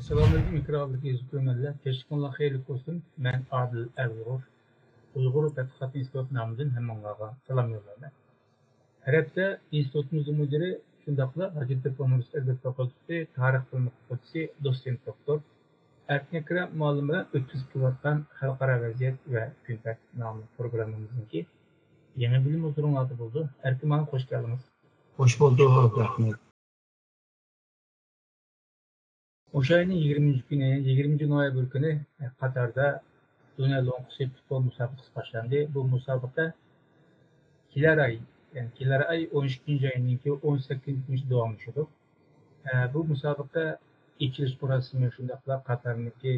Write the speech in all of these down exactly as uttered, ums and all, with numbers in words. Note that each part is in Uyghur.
ئەسسالامۇئەلەيكۇم، ئەكرەم ئابلىكى يۈزلۈك كۆرۈرمەنلەر. كەچلىكىڭلار خەيرلىك بولسۇن. مەن ئادىل ئەلئۇيغۇر. ئۇيغۇر تەتقىقات ئىنستىتۇتى نامىدىن ھەممىڭلارغا سالام يوللايمەن. ھەر ھەپتە ئىنستىتۇتىمىزنىڭ مۇدىرى، شۇنداقلا ھاجىتوپا ئۇنىۋېرسىتېت ئەدەبىيات فاكۇلتېتى تارىخ بۆلۈمى ئوقۇتقۇچىسى، دوتسېنت دوكتور ئەركىن ئەكرەم مۇئەللىم بىلەن ئۆتكۈزۈپ كېلىۋاتقان خەلقئارا ۋەزىيەت ۋە كۈن تەرتىپ ناملىق پروگراممىمىزنىڭكى يېڭى بۆلۈمى ھۇزۇرۇڭلاردا بولىدۇ. ئەركىن مۇئەللىم، خوش كەلدىڭىز. خوش بولدۇق، رەھمەت. مۇشۇ ئاينىڭ يىگىرمىنچى كۈنى، يىگىرمىنچى نويابىر كۈنى قاتاردا دۇنيا لوڭقىسى پۇتبول مۇسابىقىسى باشلاندى. بۇ مۇسابىقە كېلەر ئاي، يەنى كېلەر ئاي ئون ئىككىنچى ئاينىڭكى ئون سەككىزىنچى كۈنىگىچە داۋاملىشىدۇ. ئە، بۇ مۇسابىقە ئېچىلىش مۇراسىمى، شۇنداقلا قاتارنىڭكى،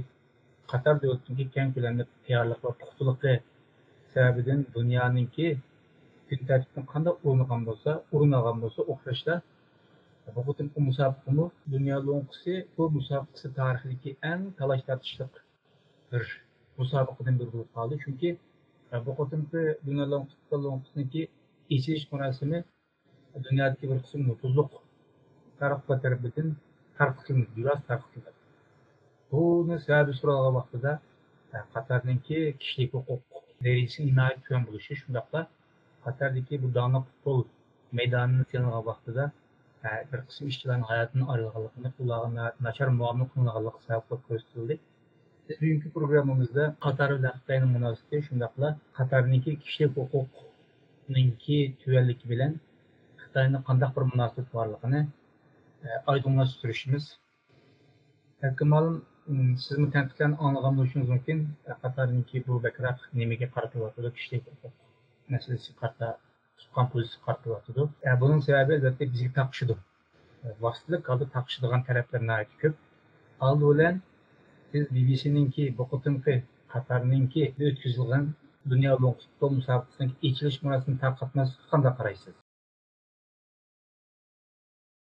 قاتار دۆلىتىنىڭكى كەڭ كۆلەملىك تەييارلىق ۋە پۇختىلىقى سەۋەبىدىن دۇنيانىڭكى كۈن تەرتىپىنى قانداق ئورنىغان بولسا، ئورۇن ئالغان بولسا، ئوخشاشلا بۇ قېتىمقى مۇسابىقىمۇ دۇنيا لوڭقىسى، بۇ مۇسابىقىسى تارىخىدىكى ئەڭ تالاش تارتىشلىق بىر مۇسابىقىدىن بىرى بولۇپ قالدى. چۈنكى، ئە، بۇ قېتىمقى دۇنيا لوڭقىسى، لوڭقىسىنىڭكى ئېچىلىش مۇراسىمى دۇنيادىكى بىر قىسىم نوپۇزلۇق تاراتقۇلار تەرىپىدىن تارقىتىلمىدى، بىۋاسىتە تارقىتىلمىدى. بۇنى سەۋەبى سورالغان ۋاقتىدا، ئە، قاتارنىڭكى كىشىلىك ھوقۇق دەرىجىسىنىڭ ناھايىتى تۆۋەن بولۇشى، شۇنداقلا قاتاردىكى بۇ داڭلىق پۇتبول مەيدانىنى سېلىنغان ۋاقتىدا، ئە، بىر قىسىم ئىشچىلارنىڭ ھاياتىدىن ئايرىلغانلىقىنى، ئۇلارغا نا-، ناچار مۇئامىلە قىلىنغانلىقى سەۋەب قىلىپ كۆرسىتىلدى. بىز بۈگۈنكى پروگراممىمىزدا قاتار بىلەن خىتاينىڭ مۇناسىۋىتى، شۇنداقلا قاتارنىڭكى كىشىلىك ھوقۇقنىڭكى تۆۋەنلىكى بىلەن خىتاينىڭ قانداق بىر مۇناسىۋىتى بارلىقىنى، ئە، ئايدىڭلاشتۇرۇشىمىز. ئەركىن مۇئەللىم، م، سىزمۇ تەنقىدلەرنى ئاڭلىغان بولۇشىڭىز مۇمكىن. ئە، قاتارنىڭكى بۇ بەكرەك نېمىگە قارىتىۋاتىدۇ؟ كىشىلىك ھوقۇق مەسىلىسىگە قارىتا، تۇتقان پوزىتسىيىسىگە قارىتىۋاتىدۇ. ئە، بۇنىڭ سەۋەبى، ئەلۋەتتە، بىزگە تاقىشىدۇ. ۋاسىتىلىك ھالدا تاقىشىدىغان تەرەپلەر ناھايىتى كۆپ. ئالدى بىلەن سىز بى بى سىنىڭكى بۇ قېتىمقى قاتارنىڭكى ئۆتكۈزۈلگەن دۇنيا لوڭقىسى پۇتبول مۇسابىقىسىنىڭ ئېچىلىش مۇراسىمىنى تارقاتماسلىقىغا قانداق قارايسىز؟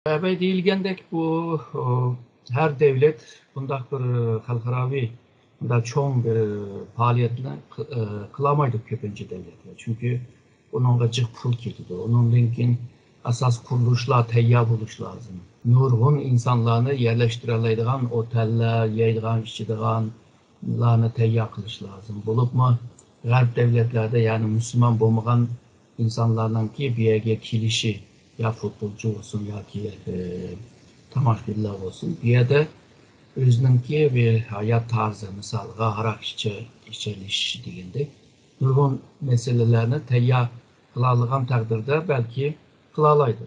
سەۋەبى دېيىلگەندەك، بۇ، ئۇ، ھەر دەۋلەت بۇنداق بىر خەلقئاراۋى، بۇنداق چوڭ بىر پائالىيەتنى قى-، ئە، قىلالمايدۇ كۆپىنچە دەۋلەتلەر. چۈنكى ئۇنىڭغا جىق پۇل كېتىدۇ. ئۇنىڭدىن كېيىن ئاساس قۇرۇلۇشلار تەييار بولۇشى لازىم. نۇرغۇن ئىنسانلارنى يەرلەشتۈرەلەيدىغان ئوتەللەر، يەيدىغان، ئىچىدىغانلارنى تەييار قىلىش لازىم. بولۇپمۇ غەرب دەۋلەتلەردە، يەنى مۇسۇلمان بولمىغان ئىنسانلارنىڭكى بۇ يەرگە كېلىشى، يا فۇتبولچى بولسۇن ياكى، ئە، تاماشىبىنلار بولسۇن، بۇ يەردە ئۆزىنىڭكى بىر ھايات تەرزى، مىسالغا، ھاراق ئىچە-، ئىچەلىشىشى دېگەندەك، نۇرغۇن مەسىلىلەرنى تەييار قىلالىغان تەقدىردە بەلكى قىلالايدۇ.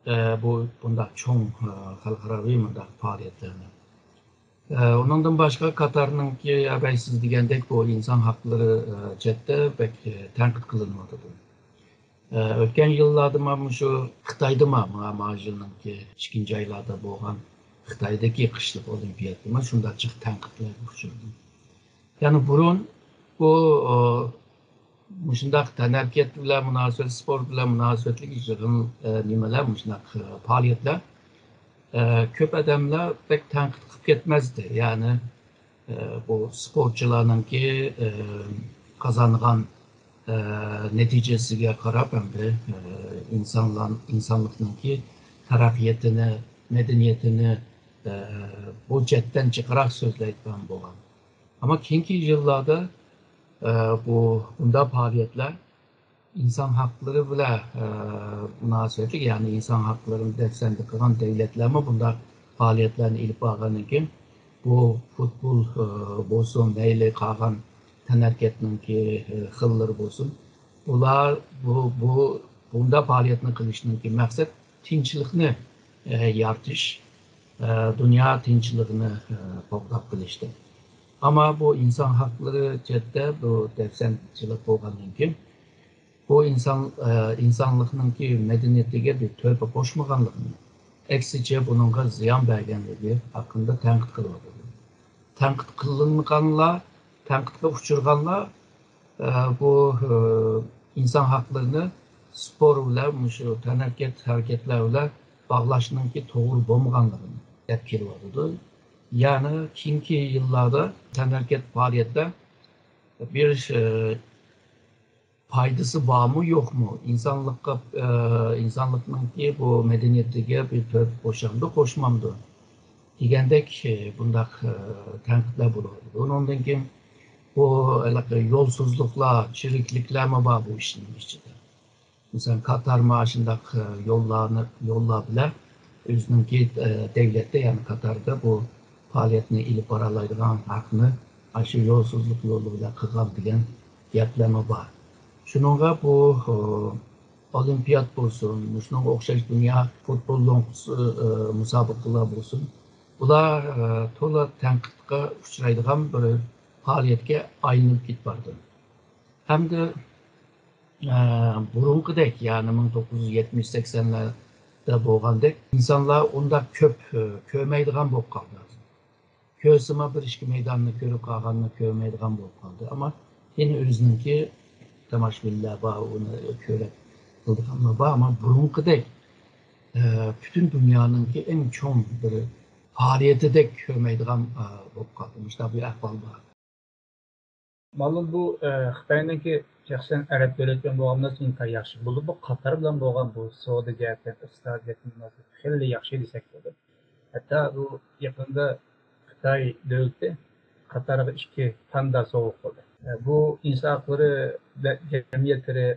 ئە، بۇ، بۇنداق چوڭ، ئە، خەلقئاراۋى مۇنداق پائالىيەتلەرنى. ئە، ئۇنىڭدىن باشقا قاتارنىڭكى، ئە، بەك سىز دېگەندەك بۇ ئىنسان ھەقلىرى، ئە، جەھەتتە بەك، ئە، تەنقىد قىلىنىۋاتىدۇ. ئە، ئۆتكەن يىللاردا مانا مۇشۇ خىتايدىمۇ، مانا، مانا يىلنىڭكى ئىككىنچى ئايلاردا بولغان خىتايدىكى قىشلىق ئولىمپىياتتىمۇ شۇنداق جىق تەنقىدلەرگە ئۇچرىدى. يەنى بۇرۇن بۇ، ئۇ، مۇشۇنداق تەنھەرىكەت بىلەن مۇناسىۋەت، سپورت بىلەن مۇناسىۋەتلىك يىغىن، ئە، نېمىلەر، مۇشۇنداق، ئە، پائالىيەتلەر، ئە، كۆپ ئادەملەر بەك تەنقىد قىلىپ كەتمەزدى. يەنى، ئە، بۇ سپورتچىلارنىڭكى، ئە، قازانغان، ئە، نەتىجىسىگە قاراپ ئەمدى، ئە، ئىنسانلار، ئىنسانلىقنىڭكى تەرەققىياتىنى، مەدەنىيىتىنى، ئە، بۇ جەھەتتىن جىقراق سۆزلەيدىغان بولغان. ئەمما كېيىنكى يىللاردا، ئە، بۇ، بۇنداق پائالىيەتلەر ئىنسان ھەقلىرى بىلەن، ئە، مۇناسىۋەتلىك، يەنى ئىنسان ھەقلىرىنى دەپسەندە قىلغان دەۋلەتلەرمۇ بۇنداق پائالىيەتلەرنى ئېلىپ بارغاندىن كېيىن، بۇ فۇتبول، ئە، بولسۇن، مەيلى قالغان تەنھەرىكەتنىڭكى، ئە، خىللىرى بولسۇن، بۇلار، بۇ، بۇ، بۇنداق پائالىيەتنى قىلىشنىڭكى مەقسەت تىنچلىقنى، ئە، يارىتىش، ئە، دۇنيا تىنچلىقىنى، ئە، قوغداپ قېلىشتىن. ئەمما بۇ ئىنسان ھەقلىرى جەھەتتە بۇ دەپسەندىچىلىك بولغاندىن كېيىن، بۇ ئىنسان، ئە، ئىنسانلىقنىڭكى مەدەنىيىتىگە بىر تۆھپە قوشمىغانلىقىنى، ئەكسىچە بۇنىڭغا زىيان بەرگەنلىكى ھەققىدە تەنقىد قىلىۋاتىدۇ. تەنقىد قىلىنغانلار، تەنقىدكە ئۇچرىغانلار، ئە، بۇ، ئە، ئىنسان ھەقلىرىنى سپور بىلەن، مۇشۇ تەنھەرىكەت، ھەرىكەتلەر بىلەن باغلاشنىڭكى توغرا بولمىغانلىقىنى دەپ كېلىۋاتىدۇ. يەنى كېيىنكى يىللاردا تەنھەرىكەت پائالىيەتلەر بىر، ئە، پايدىسى بارمۇ، يوقمۇ؟ ئىنسانلىققا، ئە، ئىنسانلىقنىڭكى بۇ مەدەنىيىتىگە بىر تۆھپە قوشامدۇ، قوشمامدۇ؟ دېگەندەك، ئى، بۇنداق، ئى، تەنقىدلەر بولۇۋاتىدۇ. ئۇنىڭدىن كېيىن بۇ ھېلىقى يولسىزلىقلار، چىرىكلىكلەرمۇ بار بۇ ئىشنىڭ ئىچىدە. مەسىلەن، قاتار مانا شۇنداق، ئى، يوللارنى، يوللار بىلەن ئۆزىنىڭكى، ئى، دەۋلەتتە، يەنى قاتاردا بۇ پائالىيەتنى ئېلىپ بارالايدىغان ھەقنى ئاشۇ يولسىزلىق يولى بىلەن قىلغان دېگەن گەپلەرمۇ بار. شۇنىڭغا بۇ، ئى، ئولىمپىيات بولسۇن، مۇشۇنىڭغا ئوخشاش دۇنيا فۇتبول لوڭقىسى، ئى، مۇسابىقىلەر بولسۇن، بۇلار، ئى، تولا تەنقىدقە ئۇچرايدىغان بىر پائالىيەتكە ئايلىنىپ كېتىپ بارىدۇ. ھەمدە، ئى، بۇرۇنقىدەك، يەنى مىڭ توققۇز يۈز يەتمىش سەكسەنلەردە بولغاندەك ئىنسانلار ئۇنداق كۆپ، ئى، كۆرمەيدىغان بولۇپ قالدى. كۆرسىمۇ بىر ئىككى مەيداننى كۆرۈپ قالغاننى كۆرمەيدىغان بولۇپ قالدى. ئەمما يەنە ئۆزىنىڭكى تاماشىبىنلار بار، ئۇنى كۆرۈپ قىلىدىغانلار بار. ئەمما بۇرۇنقىدەك، ئە، پۈتۈن دۇنيانىڭكى ئەڭ چوڭ بىر پائالىيىتىدەك كۆرمەيدىغان، ئە، بولۇپ قالدى. مۇشۇنداق بىر ئەھۋال بار. مەلۇم بۇ، ئە، خىتاينىڭكى شەخسەن ئەرەب دۆلەت بىلەن بولغان مۇناسىۋىتى ئىنتايىن ياخشى. بولۇپمۇ قاتار بىلەن بولغان بۇ سودا جەھەتتىن، ئىقتىساد جەھەتتىن مۇناسىۋىتى خېلى ياخشى دېسەك بولىدۇ. ھەتتا بۇ يېقىندا خىتاي دۆلىتى قاتارغا ئىككى پاندا سوۋغا قىلدى. بۇ ئىنسان ھەقلىرى جەمئىيەتلىرى،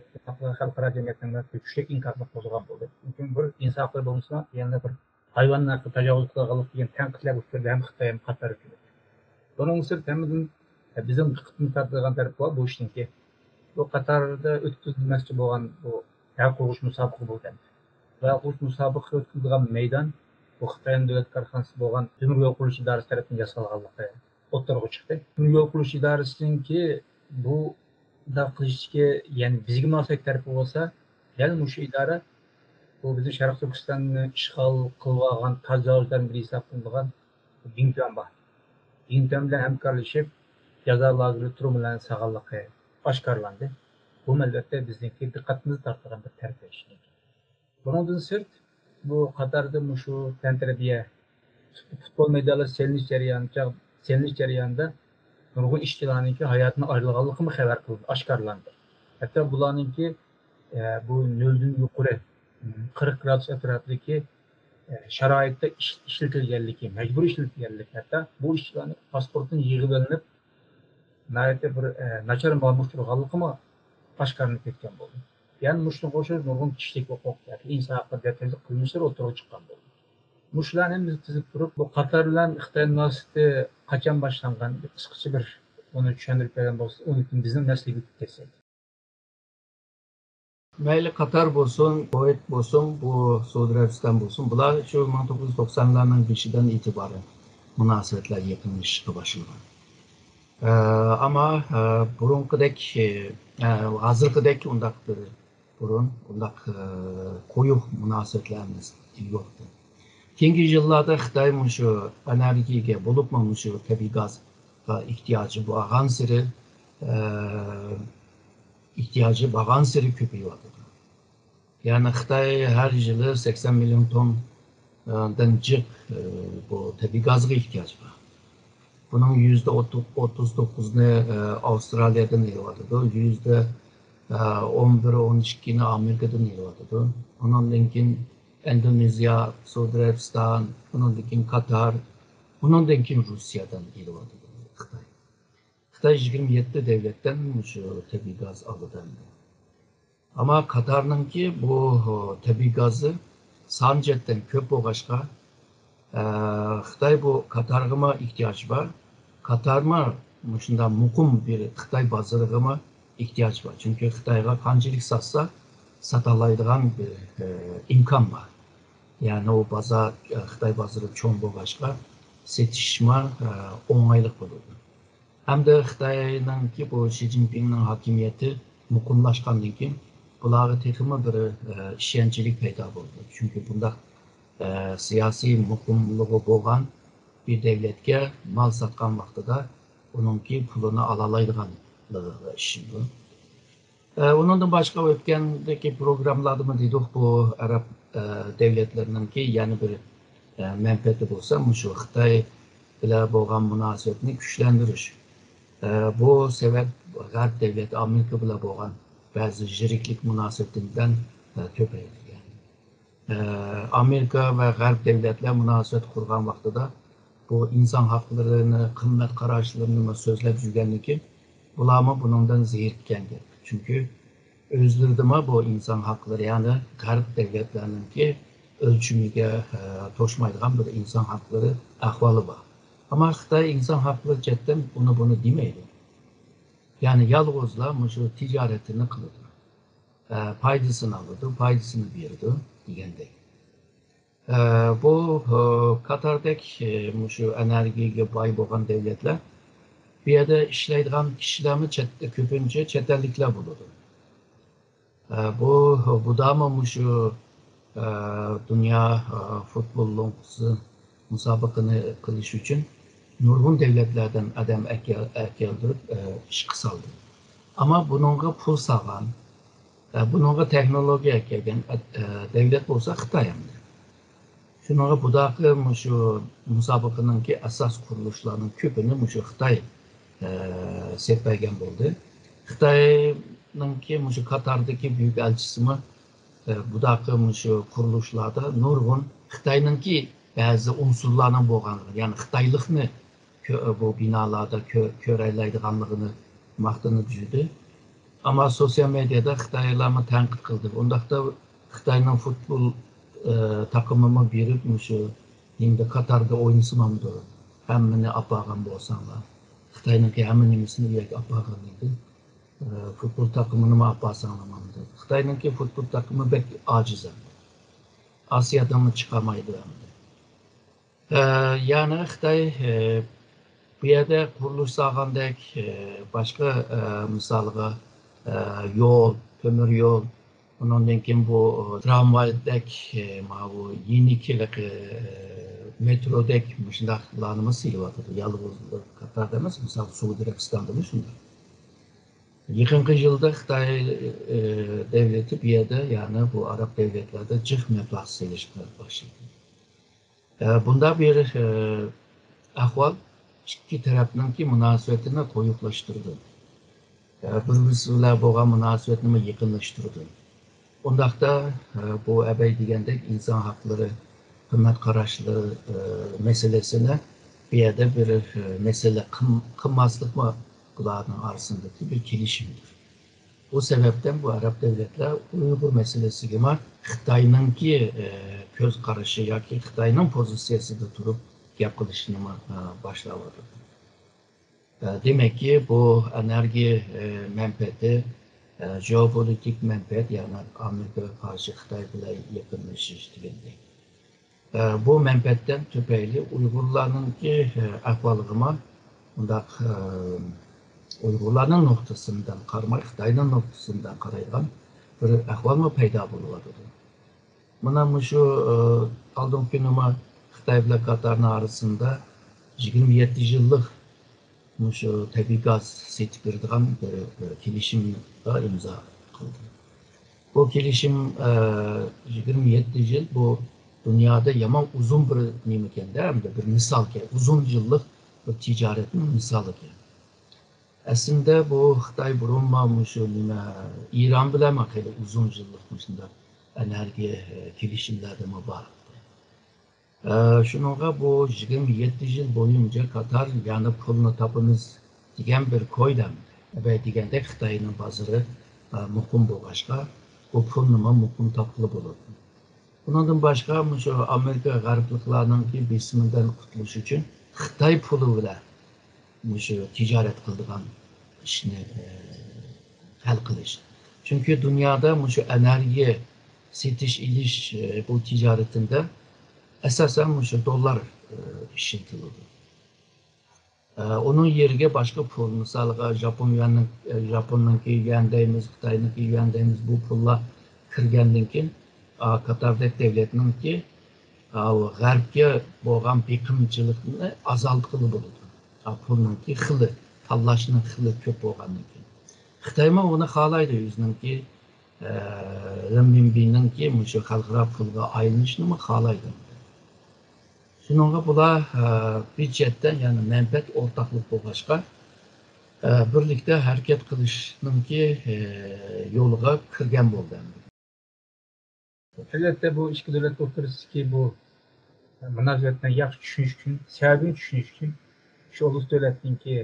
خەلقئارا جەمئىيەتنىڭ كۈچلۈك ئىنكاسىنى قوزغىغان بولدى. چۈنكى بىر ئىنسان ھەقلىرى بولمىسا، يەنە بىر ھايۋان ھەققىگە تاجاۋۇز قىلغانلىق دېگەن تەنقىدلەر ئۇچرىدى ھەم خىتاي ھەم قاتار ھۆكۈمىتى. بۇنىڭ سىرتىدا ھەممىدىن بىزنىڭ دىققىتىمىزنى تارتىدىغان تەرىپى بار بۇ ئىشنىڭكى. بۇ قاتاردا ئۆتكۈزۈلمەكچى بولغان بۇ ھەل قۇرۇش مۇسابىقىسى بولغان. ۋە بۇ مۇسابىقە ئۆتكۈزىدىغان مەيدان بۇ خىتاينىڭ دۆلەت كارخانىسى بولغان تۆمۈر يول قۇرۇلۇش ئىدارىسى تەرىپىدىن ياسالغانلىقى ئوتتۇرىغا چىقتى. تۆمۈر يول قۇرۇلۇش ئىدارىسىنىڭكى بۇنداق قىلىشتىكى، يەنى بىزگە مۇناسىۋەتلىك تەرىپى بولسا، دەل مۇشۇ ئىدارە، بۇ بىزنىڭ شەرقىي تۈركىستاننى ئىشغال قىلىۋالغان تاجاۋۇزچىلارنىڭ بىرى ھېسابلىنىدىغان دىڭ تۈەن بار. دىڭ تۈەن بىلەن ھەمكارلىشىپ، جازا لاگېرى، تۈرمىلەرنى سالغانلىقى ئاشكارىلاندى. بۇمۇ ئەلۋەتتە بىزنىڭكى دىققىتىمىزنى تارتىدىغان بىر تەرىپى ئىشنىڭكى. بۇنىڭدىن سىرت، بۇ قاتاردا مۇشۇ تەنتەربىيە، پۇتبول مەيدانلىرى سېلىنىش جەريانىدا، سېلىنىش جەريانىدا نۇرغۇن ئىشچىلارنىڭكى ھاياتىدىن ئايرىلغانلىقىمۇ خەۋەر قىلىندى، ئاشكارىلاندى. ھەتتا بۇلارنىڭكى، ئە، بۇ نۆلدىن يۇقىرى، قىرىق گرادۇس ئەتراپىدىكى، ئە، شارائىتتا ئىش-، ئىشلىتىلگەنلىكى، مەجبۇرىي ئىشلىتىلگەنلىكى، ھەتتا بۇ ئىشچىلارنىڭ پاسپورتىنى يىغىۋېلىنىپ، ناھايىتى بىر، ئە، ناچار مالىمغا ئۇچرىغانلىقىمۇ ئاشكارىلىنىپ كەتكەن بولدى. يەنە مۇشۇنىڭغا ئوخشاش نۇرغۇن كىشىلىك ھوقۇق ياكى ئىنسان ھەققىدە تېزلىك قىلمىشلىرى ئوتتۇرىغا چىققان بولدى. مۇشۇلارنى ھەممىسىنى تىزىپ تۇرۇپ، بۇ قاتار بىلەن خىتاي مۇناسىۋىتى قاچان باشلانغان، قىسقىچە بىر ئۇنى چۈشەندۈرۈپ بەرگەن بولسا، ئۇنىڭ كېيىن بىزنىڭ مەسىلىگە ئۆتۈپ كەتسەك. مەيلى قاتار بولسۇن، كۇۋەيت بولسۇن، بۇ سەئۇدى ئەرەبىستان بولسۇن، بۇلار شۇ مىڭ توققۇز يۈز توقسانلارنىڭ بېشىدىن ئېتىبارەن مۇناسىۋەتلەر يېقىنلىشىشقا باشلىغان. ئە، ئەمما، ئە، بۇرۇنقىدەك، ئە، ھازىرقىدەك ئۇنداق بىر بۇرۇن ئۇنداق، ئە، قويۇق مۇناسىۋەتلەر ئەمەس، يوقتى. كېيىنكى يىللاردا خىتاي مۇشۇ ئېنېرگىيەگە، بولۇپمۇ مۇشۇ تەبىئىي گازغا ئېھتىياجى بارغانسېرى، ئە، ئېھتىياجى بارغانسېرى كۆپىيىۋاتىدۇ. يەنى خىتاي ھەر يىلى سەكسەن مىليون توننىدىن جىق، ئە، بۇ تەبىئىي گازغا ئېھتىياج بار. بۇنىڭ يۈزدە ئوتتۇز توققۇزنى، ئە، ئاۋسترالىيەدىن ئېلىۋاتىدۇ، يۈزدە، ئە، ئون بىر، ئون ئىككىنى ئامېرىكىدىن ئېلىۋاتىدۇ. ئۇنىڭدىن كېيىن ئىندونېزىيە، سەئۇدى ئەرەبىستان، ئۇنىڭدىن كېيىن قاتار، ئۇنىڭدىن كېيىن رۇسىيەدىن ئېلىۋاتىدۇ خىتاي. خىتاي يىگىرمە يەتتە دۆلەتتىن مۇشۇ تەبىئىي گاز ئالىدۇ ئەمدى. ئەمما قاتارنىڭكى بۇ تەبىئىي گازى سان جەھەتتىن كۆپ بولغاچقا، ئە، خىتاي بۇ قاتارغىمۇ ئېھتىياجى بار. قاتارمۇ مۇشۇنداق مۇقىم بىر خىتاي بازىرىغىمۇ ئېھتىياجى بار. چۈنكى خىتايغا قانچىلىك ساتسا، ساتالايدىغان بىر، ئە، ئىمكان بار. يەنى ئۇ بازار، ئە، خىتاي بازىرى چوڭ بولغاچقا، سېتىشمۇ، ئە، ئوڭايلىق بولىدۇ. ھەمدە خىتاينىڭكى بۇ شى جىنپىڭنىڭ ھاكىمىيىتى مۇقىملاشقاندىن كېيىن، بۇلارغا تېخىمۇ بىر، ئە، ئىشەنچلىك پەيدا بولىدۇ. چۈنكى بۇنداق، ئە، سىياسىي مۇقىملىقى بولغان بىر دەۋلەتكە مال ساتقان ۋاقتىدا ئۇنىڭكى پۇلىنى ئالالايدىغانلىقىغا ئىشىنىدۇ. ئە، ئۇنىڭدىن باشقا ئۆتكەندىكى پروگراممىلاردىمۇ دېدۇق، بۇ ئەرەب، ئە، دۆلەتلىرىنىڭكى يەنە بىر، ئە، مەنپەئەتى بولسا مۇشۇ خىتاي بىلەن بولغان مۇناسىۋەتنى كۈچلەندۈرۈش. ئە، بۇ سەۋەب غەرب دۆلەت ئامېرىكا بىلەن بولغان بەزى يىرىكلىك مۇناسىۋىتىدىن، ئە، تۆپەيلىگەن. ئە، ئامېرىكا ۋە غەرب دۆلەتلەر مۇناسىۋەت قۇرغان ۋاقتىدا بۇ ئىنسان ھەقلىرىنى، قىممەت قاراشلىرىنىمۇ سۆزلەپ يۈرگەندىكىن، بۇلارمۇ بۇنىڭدىن زېرىككەن گەپ. چۈنكى ئۆزلىرىدىمۇ بۇ ئىنسان ھەقلىرى، يەنى غەرب دۆلەتلەرنىڭكى ئۆلچىمىگە، ئە، توشمايدىغان بىر ئىنسان ھەقلىرى ئەھۋالى بار. ئەمما خىتاي ئىنسان ھەقلىرى جەھەتتىن ئۇنى بۇنى دېمەيدۇ. يەنى يالغۇزلا مۇشۇ تىجارىتىنى قىلىدۇ. ئە، پايدىسىنى ئالىدۇ، پايدىسىنى بېرىدۇ دېگەندەك. ئە، بۇ، ئە، قاتاردەك، ئە، مۇشۇ ئېنېرگىيەگە باي بولغان دۆلەتلەر، بۇ يەردە ئىشلەيدىغان كىشىلەرمۇ چەت-، كۆپىنچە چەت ئەللىكلەر بولىدۇ. ئە، بۇ، بۇدامۇ مۇشۇ، ئە، دۇنيا، ئە، فۇتبول لوڭقىسى مۇسابىقىنى قىلىش ئۈچۈن نۇرغۇن دۆلەتلەردىن ئادەم ئەكەل-، ئەكەلدۈرۈپ، ئە، ئىشقا سالدى. ئەمما بۇنىڭغا پۇل سالغان، ئە، بۇنىڭغا تېخنولوگىيە ئەكەلگەن، ئە، دۆلەت بولسا خىتاي ئەمدى. شۇنىڭغا بۇداقى مۇشۇ مۇسابىقىنىڭكى ئاساس قۇرۇلۇشلارنىڭ كۆپىنى مۇشۇ خىتاي، ئە، سېلىپ بەرگەن بولدى. خىتاينىڭكى مۇشۇ قاتاردىكى بۈيۈك ئەلچىسىمۇ، ئە، بۇداقى مۇشۇ قۇرۇلۇشلاردا نۇرغۇن خىتاينىڭكى بەزى ئۇنسۇرلارنىڭ بولغانلىقى، يەنى خىتايلىقنى كۆ-، بۇ بىنالاردا كۆ-، كۆرەلەيدىغانلىقىنى ماختىنىپ يۈردى. ئەمما سوتسىيال مېدىيادا خىتايلارمۇ تەنقىد قىلدى. ئۇنداقتا خىتاينىڭ فۇتبول، ئە، تاقىمىمۇ بېرىپ، مۇشۇ نېمىدە، قاتاردا ئوينىسا بولامدۇ؟ ھەممىنى ئاپارغان بولساڭلار. خىتاينىڭكى ھەممە نېمىسىنى ئۇ يەرگە ئاپارغان ئىدى. ئە، فۇتبول تاقىمىنىمۇ ئاپارساڭلار بولامدۇ؟ خىتاينىڭكى فۇتبول تاقىمى بەك ئاجىز ئەمدى. ئاسىيادىنمۇ چىقالمايدۇ ئەمدى. ئە، يەنى خىتاي، ئە، بۇ يەردە قۇرۇلۇش سالغاندەك، ئە، باشقا، ئە، مىسالغا، ئە، يول، تۆمۈر يول، ئۇنىڭدىن كېيىن بۇ، ئە، ترامۋايدەك، ئە، ماۋۇ يېنىك ھېلىقى، ئە، مېترودەك مۇشۇنداقلارنىمۇ سېلىۋاتىدۇ. يالغۇز قاتاردا ئەمەس، مىسال، سئۇدى ئەرەبىستاندا مۇشۇنداق. يېقىنقى يىلدا خىتاي، ئە، دۆلىتى بۇ يەردە، يەنى بۇ ئەرەب دۆلەتلەردە جىق مەبلەغ سېلىشقا باشلىدى. ئە، بۇنداق بىر، ئە، ئەھۋال ئىككى تەرەپنىڭكى مۇناسىۋىتىنى قويۇقلاشتۇرىدۇ. ئە، بىر-بىرسى بىلەن بولغان مۇناسىۋەتنىمۇ يېقىنلاشتۇرىدۇ. ئۇنداقتا، ئە، بۇ ئەبەي دېگەندەك ئىنسان ھەقلىرى، قىممەت قاراشلىرى، ئە، مەسىلىسىنى بۇ يەردە بىر، ئە، مەسىلە قىل-، قىلماسلىقمۇ بۇلارنىڭ ئارىسىندىكى بىر كېلىشىمدۇر. بۇ سەۋەبتىن بۇ ئەرەب دۆلەتلەر ئۇيغۇر مەسىلىسىگىمۇ خىتاينىڭكى، ئە، كۆز قارىشى ياكى خىتاينىڭ پوزىتسىيىسىدا تۇرۇپ گەپ قىلىشنىمۇ، ئە، باشلاۋاتىدۇ. ئە، دېمەككى، بۇ ئېنېرگىيە، ئە، مەنپەئەتى، ئە، ژېئوپولىتىك مەنپەئەت، يەنى ئامېرىكىغا قارشى خىتاي بىلەن يېقىنلىشىش دېگەندەك. ئە، بۇ مەنپەئەتتىن تۈپەيلى ئۇيغۇرلارنىڭكى، ئە، ئەھۋالىغىمۇ مۇنداق، ئە، ئۇيغۇرلارنىڭ نۇقتىسىندىن قارىماي، خىتاينىڭ نۇقتىسىندىن قارايدىغان بىر ئەھۋالمۇ پەيدا بولۇۋاتىدۇ. مانا مۇشۇ، ئە، ئالدىنقى كۈنىمۇ خىتاي بىلەن قاتارنىڭ ئارىسىندا يىگىرمە يەتتە يىللىق مۇشۇ تەبىئىي گاز سېتىپ بېرىدىغان بىر، بىر كېلىشىمغا ئىمزا قىلدى. بۇ كېلىشىم، ئە، يىگىرمە يەتتە يىل، بۇ دۇنيادا يامان ئۇزۇن بىر نېمىكەندە، ھەمدە بىر مىسالكەن، ئۇزۇن يىللىق بىر تىجارەتنىڭ مىسالىكەن. ئەسلىدە بۇ خىتاي بۇرۇنمۇ مۇشۇ نېمە، ئىران بىلەنمۇ خېلى ئۇزۇن يىللىق مۇشۇنداق ئېنېرگىيە، ئە، كېلىشىملەردىمۇ بار ئىدى. ئە، شۇنىڭغا بۇ يىگىرمە يەتتە يىل بويىچە قاتار يەنە پۇلنى تاپىمىز دېگەن بىر كويلام، ئەبەي دېگەندەك خىتاينىڭ بازىرى، ئە، مۇقىم بولغاچقا، بۇ پۇلنىمۇ مۇقىم تاپقىلى بولىدۇ. بۇنىڭدىن باشقا، مۇشۇ ئامېرىكا غەربلىكلارنىڭكى بېسىمىدىن قۇتۇلۇش ئۈچۈن خىتاي پۇلى بىلەن مۇشۇ تىجارەت قىلىدىغان ئىشنى، ئە، ھەل قىلىش. چۈنكى دۇنيادا مۇشۇ ئېنېرگىيە سېتىش ئېلىش، ئە، بۇ تىجارىتىدە ئاساسەن مۇشۇ دوللار، ئە، ئىشلىتىلىدۇ. ئە، ئۇنىڭ يېرىگە باشقا پۇل، مىسالغا، ژاپون يۈەننىڭ، ئە، ژاپوننىڭكى يۈەن دەيمىز، خىتاينىڭكى يۈەن دەيمىز، بۇ پۇللار كىرگەندىن كېيىن، ئا، قاتاردەك دۆلەتنىڭكى، ئا، غەربكە بولغان بېقىمچىلىقنى ئازالتقىلى بولىدۇ. ئا، پۇلنىڭكى خىلى، تاللاشنىڭ خىلى كۆپ بولغاندىن كېيىن. خىتايمۇ ئۇنى خالايدۇ، ئۆزىنىڭكى، ئە، رېنمىنبىنىڭكى مۇشۇ خەلقئارا پۇلغا ئايلىنىشنىمۇ خالايدۇ. شۇنىڭغا بۇلار، ئە، بىر جەھەتتىن، يەنى مەنپەئەت ئورتاقلىق بولغاچقا، ئە، بىرلىكتە ھەرىكەت قىلىشنىڭكى، ئە، يولىغا كىرگەن بولدى ئەمدى. ئەلۋەتتە، بۇ ئىككى دۆلەت ئوتتۇرىسىدىكى بۇ مۇناسىۋەتنى ياخشى چۈشىنىش ئۈچۈن، سەۋەبىنى چۈشىنىش ئۈچۈن شۇ ئۇلۇس دۆلەتنىڭكى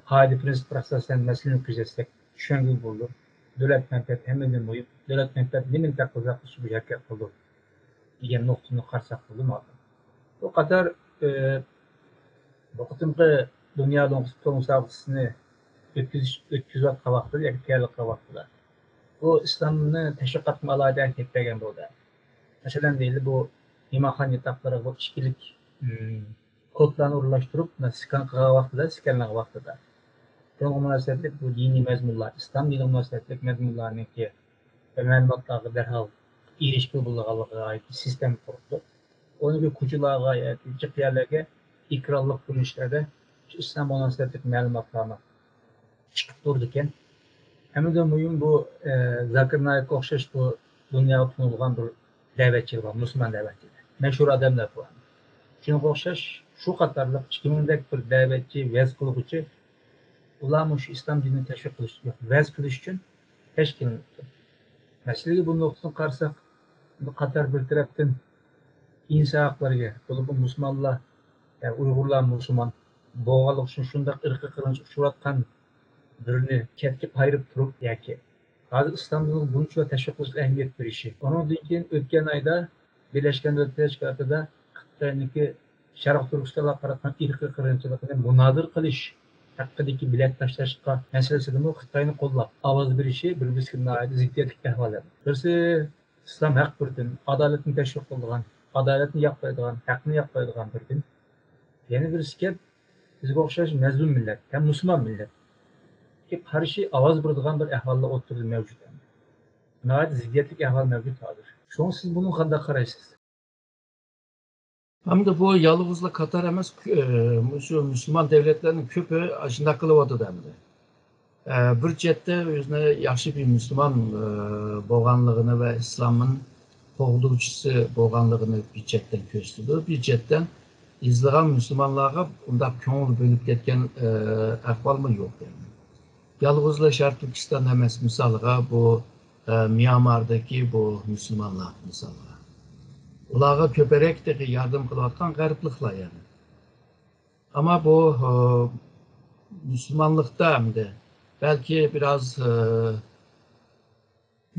قائىدە پىرىنسىپلىرىغا ئاساسەن مەسىلىنى كۆزەتسەك چۈشەنگىلى بولىدۇ. دۆلەت مەنپەئەتى ھەممىدىن مۇھىم. دۆلەت مەنپەئەتى نېمىنى تەقەززا قىلىشى بۇ ھەرىكەت قىلىدۇ دېگەن نۇقتىنى قارىساق بولىدۇ ماقۇل. بۇ قاتار، ئە، بۇ قېتىمقى دۇنيا لوڭقا سۇپا مۇسابىقىسىنى ئۆتكۈزۈش، ئۆتكۈزۈۋاتقان ۋاقتىدا، يەنى تەييارلىق قىلىۋاتقاندا، بۇ ئىسلامنى تەشۋىق قىلىشقا ئالاھىدە ئەھمىيەت بەرگەن بولدى. مەسىلەن، دەيلى، بۇ ھىماخان ياتاقلىرىغا بۇ ئىچكىلىك، ئىم، كودلارنى ئورۇنلاشتۇرۇپ، مەسىلەن، سىكان قىلغان ۋاقتىدا، سىكانلىغان ۋاقتىدا، بۇنىڭغا مۇناسىۋەتلىك بۇ دىنىي مەزمۇنلار، ئىسلام دىنىغا مۇناسىۋەتلىك مەزمۇنلارنىڭكى مەلۇماتلارغا دەرھال ئېرىشكىلى بولىدىغانلىقىغا ئائىت بىر سىستېما قۇرۇپتۇ. ئۇنىڭ كوچىلارغا ياكى جىق يەرلەرگە ئېكرانلىق كۆرۈنۈشلەردە شۇ ئىسلام مۇناسىۋەتلىك مەلۇماتلارنى چىقىپ تۇرىدىكەن. ھەمدە مۇھىم بۇ، ئە، زاكىر نايىكقا ئوخشاش بۇ دۇنياغا تونۇلغان بىر دەۋەتچىلەر بار، مۇسۇلمان دەۋەتچىلەر. مەشھۇر ئادەملەر بۇ. شۇنىڭغا ئوخشاش شۇ قاتارلىق ئىككى مىڭدەك بىر دەۋەتچى، ۋەز قىلغۇچى، ئۇلارمۇ شۇ ئىسلام دىنىنى تەشۋىق قىلىش، يوق، ۋەز قىلىش ئۈچۈن تەشكىللىنىپتۇ. مەسىلىگە بۇ نۇقتىدىن قارىساق، بۇ قاتار بىر تەرەپتىن ئىنسان ھەقلىرىگە، بولۇپمۇ مۇسۇلمانلار، يەنى ئۇيغۇرلار مۇسۇلمان بولغانلىقى ئۈچۈن شۇنداق ئىرقىي قىرغىنچىلىققا ئۇچراۋاتقان بىرىنى چەتكە قايرىپ تۇرۇپ ياكى ھازىر ئىسلام دىنىغا بۇنچىۋالا تەشۋىق قىلىشقا ئەھمىيەت بېرىشى. ئۇنىڭدىن كېيىن ئۆتكەن ئايدا بىرلەشكەن دۆلەتلەر تەشكىلاتىدا خىتاينىڭكى شەرقىي تۈركىستانغا قاراتقان ئىرقىي قىرغىنچىلىقىنى مۇنازىرە قىلىش ھەققىدىكى بېلەت تاشلاشقا مەسىلىسىدىمۇ خىتاينى قوللاپ ئاۋاز بېرىشى بىر-بىرسىگە ناھايىتى زىددىيەتلىك ئەھۋال. بىرسى ئىسلام ھەق بىر دىن، ئادالەتنى تەشۋىق قىلىدىغان، ئادالەتنى ياقلايدىغان، ھەقنى ياقلايدىغان بىر دىن. يەنە بىرسى كەپ، بىزگە ئوخشاش مەزلۇم مىللەت ھەم مۇسۇلمان مىللەتكە قارشى ئاۋاز بېرىدىغان بىر ئەھۋاللار ئوتتۇرىدا مەۋجۇت. ناھايىتى زىددىيەتلىك ئەھۋال مەۋجۇت ھازىر. شۇڭا سىز بۇنىڭغا قانداق قارايسىز؟ ھەمدە بۇ يالغۇزلا قاتار ئەمەس، كۆ-، مۇشۇ مۇسۇلمان دۆلەتلەرنىڭ كۆپى ئاشۇنداق قىلىۋاتىدۇ ئەمدى. ئە، بىر چەتتە ئۆزىنى ياخشى بىر مۇسۇلمان، ئە، بولغانلىقىنى ۋە ئىسلامنىڭ قوغدىغۇچىسى بولغانلىقىنى بىر چەتتىن كۆرسىتىدۇ، بىر چەتتىن ئېزىلغان مۇسۇلمانلارغا ئۇنداق كۆڭۈل بۆلۈپ كەتكەن، ئە، ئەھۋالمۇ يوق. يەنى يالغۇزلا شەرقىي تۈركىستان ئەمەس، مىسالغا بۇ، ئە، ميانماردىكى بۇ مۇسۇلمانلار، مىسالغا، ئۇلارغا كۆپرەك تېخى ياردەم قىلىۋاتقان غەربلىكلەر يەنى. ئەمما بۇ، ئە، مۇسۇلمانلىقتا ئەمدى بەلكى بىراز، ئە،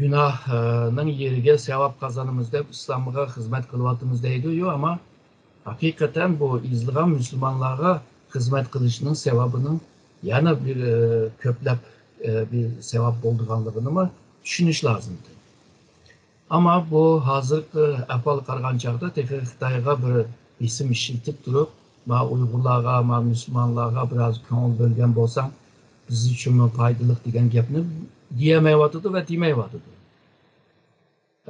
گۇناھنىڭ يېرىگە ساۋاب قازىنىمىز دەپ ئىسلامغا خىزمەت قىلىۋاتىمىز دەيدۇ. يوق، ئەمما ھەقىقەتەن بۇ ئېزىلغان مۇسۇلمانلارغا خىزمەت قىلىشنىڭ ساۋابىنىڭ يەنە بىر، ئە، كۆپلەپ، ئە، بىر ساۋاب بولىدىغانلىقىنىمۇ چۈشىنىش لازىمدۇر. ئەمما بۇ ھازىرقى ئەھۋالغا قارىغان چاغدا تېخى خىتايغا بىر بېسىم ئىشلىتىپ تۇرۇپ، ما ئۇيغۇرلارغا، ما مۇسۇلمانلارغا بىراز كۆڭۈل بۆلگەن بولساڭ، بىز ئۈچۈنمۇ پايدىلىق دېگەن گەپنى دېيەلمەيۋاتىدۇ ۋە دېمەيۋاتىدۇ.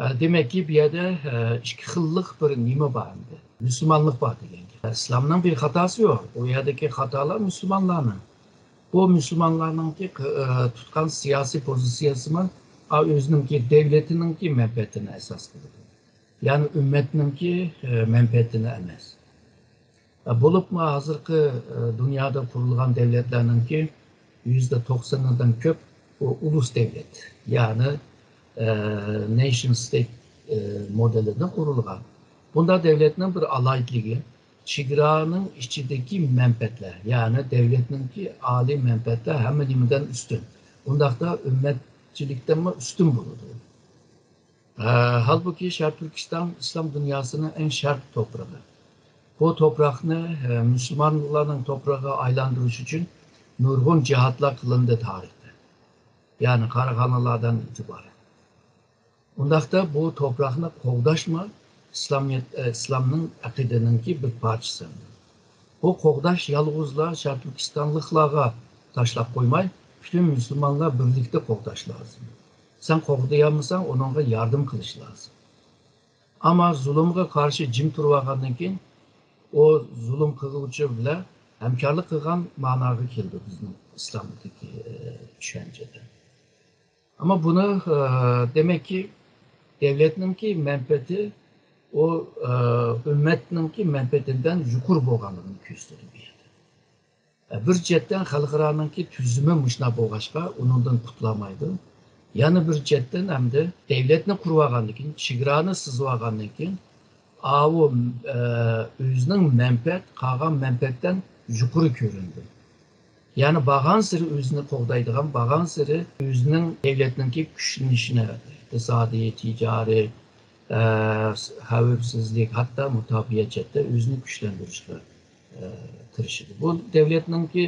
ئە، دېمەككى، بۇ يەردە، ئە، ئىككى خىللىق بىر نېمە بار ئەمدى. مۇسۇلمانلىق بار دېگەن گەپ. ئىسلامنىڭ بىر خاتاسى يوق. ئۇ يەردىكى خاتالار مۇسۇلمانلارنىڭ. بۇ مۇسۇلمانلارنىڭكى، ئە، تۇتقان سىياسىي پوزىتسىيەسىمۇ، ئا، ئۆزىنىڭكى دەۋلىتىنىڭكى مەنپەئەتىنى ئەساس قىلىدۇ. يەنى ئۈممەتنىڭكى، ئە، مەنپەئەتىنى ئەمەس. ئە، بولۇپمۇ ھازىرقى، ئە، دۇنيادا قۇرۇلغان دەۋلەتلەرنىڭكى يۈزدە توقسىنىدىن كۆپ ئۇ ئۇلۇس دەۋلەت، يەنى، ئە، نېيشن ستېيت، ئە، مودېلىدا قۇرۇلغان. بۇنداق دەۋلەتنىڭ بىر ئالاھىدىلىكى، چېگرانىڭ ئىچىدىكى مەنپەئەتلەر، يەنى دەۋلەتنىڭكى ئالىي مەنپەئەتلەر ھەممە نېمىدىن ئۈستۈن. ئۇنداقتا ئۈممەتچىلىكتىنمۇ ئۈستۈن بولىدۇ. ھە، ھالبۇكى، شەرقىي تۈركىستان ئىسلام دۇنياسىنىڭ ئەڭ شەرقىي توپرىقى. بۇ توپراقنى، ھە، مۇسۇلمانلارنىڭ توپرىقىغا ئايلاندۇرۇش ئۈچۈن نۇرغۇن جىھادلار قىلىندى تارىختا. يەنى قاراخانىيلاردىن ئېتىبارەن. ئۇنداقتا بۇ توپراقنى قوغداشمۇ ئىسلامىيەت، ئە، ئىسلامنىڭ ئەقىدىنىڭكى بىر پارچىسى. بۇ قوغداش يالغۇزلا شەرقىي تۈركىستانلىقلارغا تاشلاپ قويماي، پۈتۈن مۇسۇلمانلار بىرلىكتە قوغداش لازىم. سەن قوغدىيالمىساڭ، ئۇنىڭغا ياردەم قىلىش لازىم. ئەمما زۇلۇمغا قارشى جىم تۇرۇۋالغاندىن كېيىن، ئۇ زۇلۇم قىلغۇچى بىلەن ھەمكارلىق قىلغان مەنىگە كېلىدۇ بىزنىڭ ئىسلامدىكى، ئە، چۈشەنچىدە. ئەمما بۇنى، ئە، دېمەككى، دەۋلەتنىڭكى مەنپەئەتى ئۇ، ئە، ئۈممەتنىڭكى مەنپەئەتىدىن يۇقىرى بولغانلىقىنى كۆرسىتىدۇ بۇ يەردە. بىر چەتتىن خەلقئارانىڭكى تۈزۈمى مۇشۇنداق بولغاچقا، ئۇنىڭدىن قۇتۇلالمايدۇ. يەنە بىر چەتتىن ئەمدى دەۋلەتنى قۇرۇۋالغاندىن كېيىن، چېگرانى سىزىۋالغاندىن كېيىن، ئاۋۇ، ئە، ئۆزىنىڭ مەنپەئەت، قالغان مەنپەئەتتىن يۇقىرى كۆرۈنىدۇ. يەنى بارغانسېرى ئۆزىنى قوغدايدىغان، بارغانسېرى ئۆزىنىڭ دۆلەتنىڭكى كۈچلىنىشىنى، ئىقتىسادىي، تىجارىي، ئە، خەۋپسىزلىك، ھەتتا مۇداپىئە جەھەتتە ئۆزىنى كۈچلەندۈرۈشكە، ئە، تىرىشىدۇ. بۇ دۆلەتنىڭكى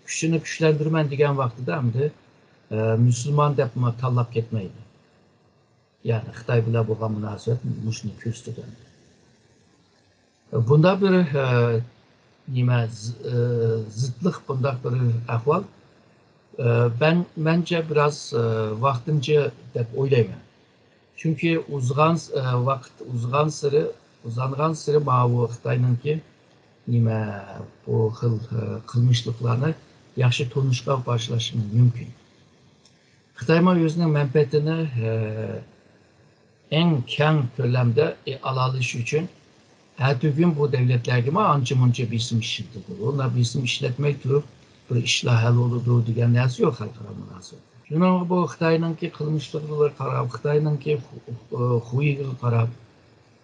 كۈچىنى كۈچلەندۈرىمەن دېگەن ۋاقتىدا ئەمدى، ئە، مۇسۇلمان دەپمۇ تاللاپ كەتمەيدۇ. يەنى خىتاي بىلەن بولغان مۇناسىۋەت مۇشۇنى كۆرسىتىدۇ. بۇنداق بىر، ئە، نېمە، ز-، ئە، زىتلىق، بۇنداق بىر ئەھۋال، ئە، مەن-، مەنچە بىراز، ئە، ۋاقتىنچە دەپ ئويلايمەن. چۈنكى ئۇزغان، ئە، ۋاقىت ئۇزغانسېرى، ئۇزانغانسېرى ماۋۇ خىتاينىڭكى نېمە، بۇ خىل، ئە، قىلمىشلىقلارنى ياخشى تونۇشقا باشلاشى مۇمكىن. خىتايمۇ ئۆزىنىڭ مەنپەئەتىنى، ئە، ئەڭ كەڭ كۆلەمدە ئالالىشىش ئۈچۈن ئەتىگۈن بۇ دۆلەتلەرگىمۇ ئانچە-مۇنچە بېسىم ئىشلىتىدۇ. ئۇلار بېسىم ئىشلەتمەي تۇرۇپ، بىر ئىشلار ھەل بولىدۇ دېگەن نەرسە يوق خەلقئارا مۇناسىۋەتتە. شۇنىڭغا بۇ خىتاينىڭكى قىلمىشلىرىغا قاراپ، خىتاينىڭكى خۇ-، خۇيىغا قاراپ،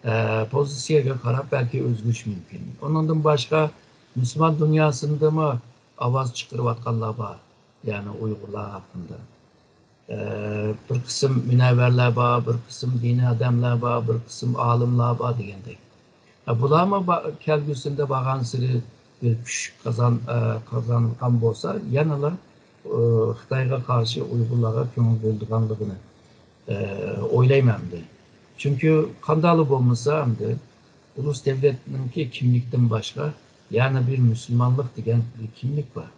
ئە، پوزىتسىيەگە قاراپ بەلكى ئۆزگىرىشى مۇمكىن. ئۇنىڭدىن باشقا مۇسۇلمان دۇنياسىندىمۇ ئاۋاز چىقىرىۋاتقانلار بار. يەنى ئۇيغۇرلار ھەققىدە. ئە، بىر قىسىم مۇنەۋۋەرلەر بار، بىر قىسىم دىنىي ئادەملەر بار، بىر قىسىم ئالىملار بار دېگەندەك. ئە، بۇلارمۇ با-، كەلگۈسىدە بارغانسېرى بىر كۈچ قازان-، ئە، قازانغان بولسا، يەنىلا، ئە، خىتايغا قارشى ئۇيغۇرلارغا كۆڭۈل بۆلىدىغانلىقىنى، ئە، ئويلايمەن ئەمدى. چۈنكى قانداقلا بولمىسا ئەمدى ئۇلۇس دۆلەتنىڭكى كىملىكتىن باشقا يەنە بىر مۇسۇلمانلىق دېگەن بىر كىملىك بار.